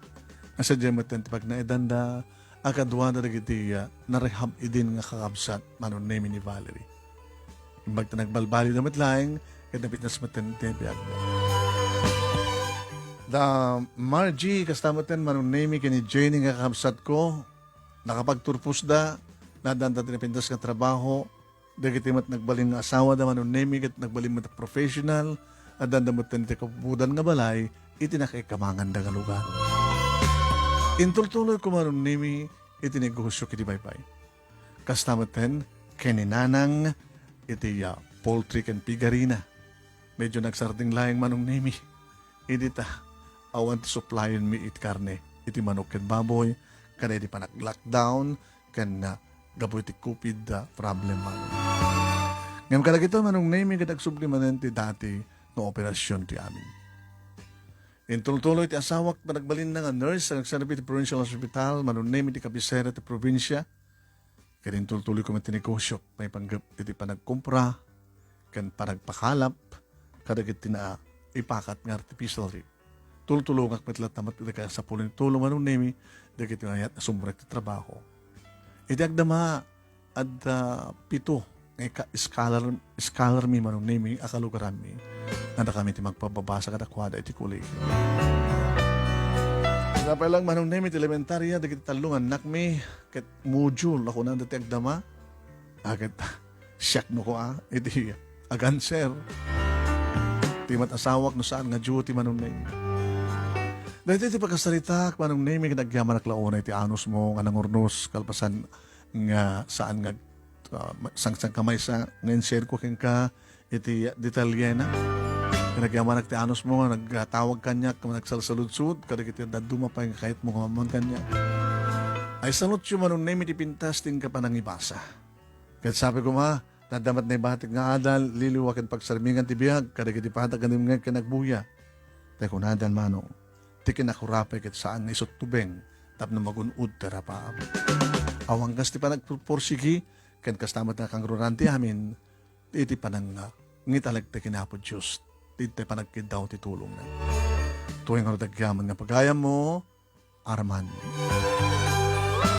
A sadiay met ti pagnaedanda a kaduada dagiti, ah, narehab idin nga kakabsat Manong Nemi ni Valerie. Imbag ta nagbalbalida met laeng ket napintas met ti biagda. Da Margie, kasta met Manong Nemi ken ni Jenny nga kakabsatko, nakapagturposda, naadanda ti napintas nga trabaho, dagiti met nagbalin nga asawada Manong Nemi ket nagbalin met a professional, addanda met ti kapupudan nga balay iti nakaikkamanganda nga lugar. Intultuloyko Manong Nemi iti negosyo iti baybay. Kasta met ken ni Nanang iti, ah, poultry ken pigarina. Medyo nagsardeng laeng Manong Nemi. Idi ta, awan ti supplyenmi iti karne, iti manok ken baboy, kada idi panag-lockdown, ken, ah, gapu iti covid, ah, problem, Manong. Ngem kadagitoy, Manong Nemi, ket agsubli manen ti dati nga operasyon ti amin. Intultuloy ti asawak, panagbalinna nga nurse, a nagserbi iti provincial hospital, Manong Nemi, iti kabisera ti probinsia. Ket intultuloyko met ti negosio, maipanggep iti panagkumpra, ken panagpakalap, kadagiti naipakat nga artificial reef. Tultulongak met latta met iti kasapulan ti tulong, Manong Nemi, dagiti mayat nga sumrek ti trabaho. Iti agdama, adda pito nga ika-, scholar, scholar mi, Manong Nemi, a kalugaranmi. Nga dakami ti magpababasa kadakuada iti kolegio. Sapay lang, Manong Nemi, ti elementaria, dagiti tallo nga annakmi, ket module, a kunada ti agdama. A, ket siak no kua, iti aganser. Ti met asawak no saan nga duty, Manong Nemi. Daytoy ti pakasaritak, Manong Nemi, ket agyamanak la unay ti anusmo nga nangurnos kalpasan nga saan nga, ah, ma-, sangsangkamaysa nga in-share ko kenka iti detalyena. Ket agyamanak ti anusmo nga nagtawag kaniak, nga nagsalsaludsod kadagiti dadduma pay nga kayatmo nga mamman kaniak. Ay, salutyo, Manong Nemi, ti pintas ti inka panangibasa. Ket sabi koma, nadda met naibatik nga adal, liliwa ken pagsarmingan ti biag kadagiti patag nga dimngeg ken agbuya. Tay kunadan, Manong, ti kinakurapay ket saan nga isuttubeng tapno magun-od ti rapaam. Awan kas ti panagpurpursigi, ken kasta met nga kangrunan ti amin, iti panangngitalek ti ken Apo Dios, ti panagkiddaw ti tulongna. Tuay ngarud agyaman nga pagayammo, Arman.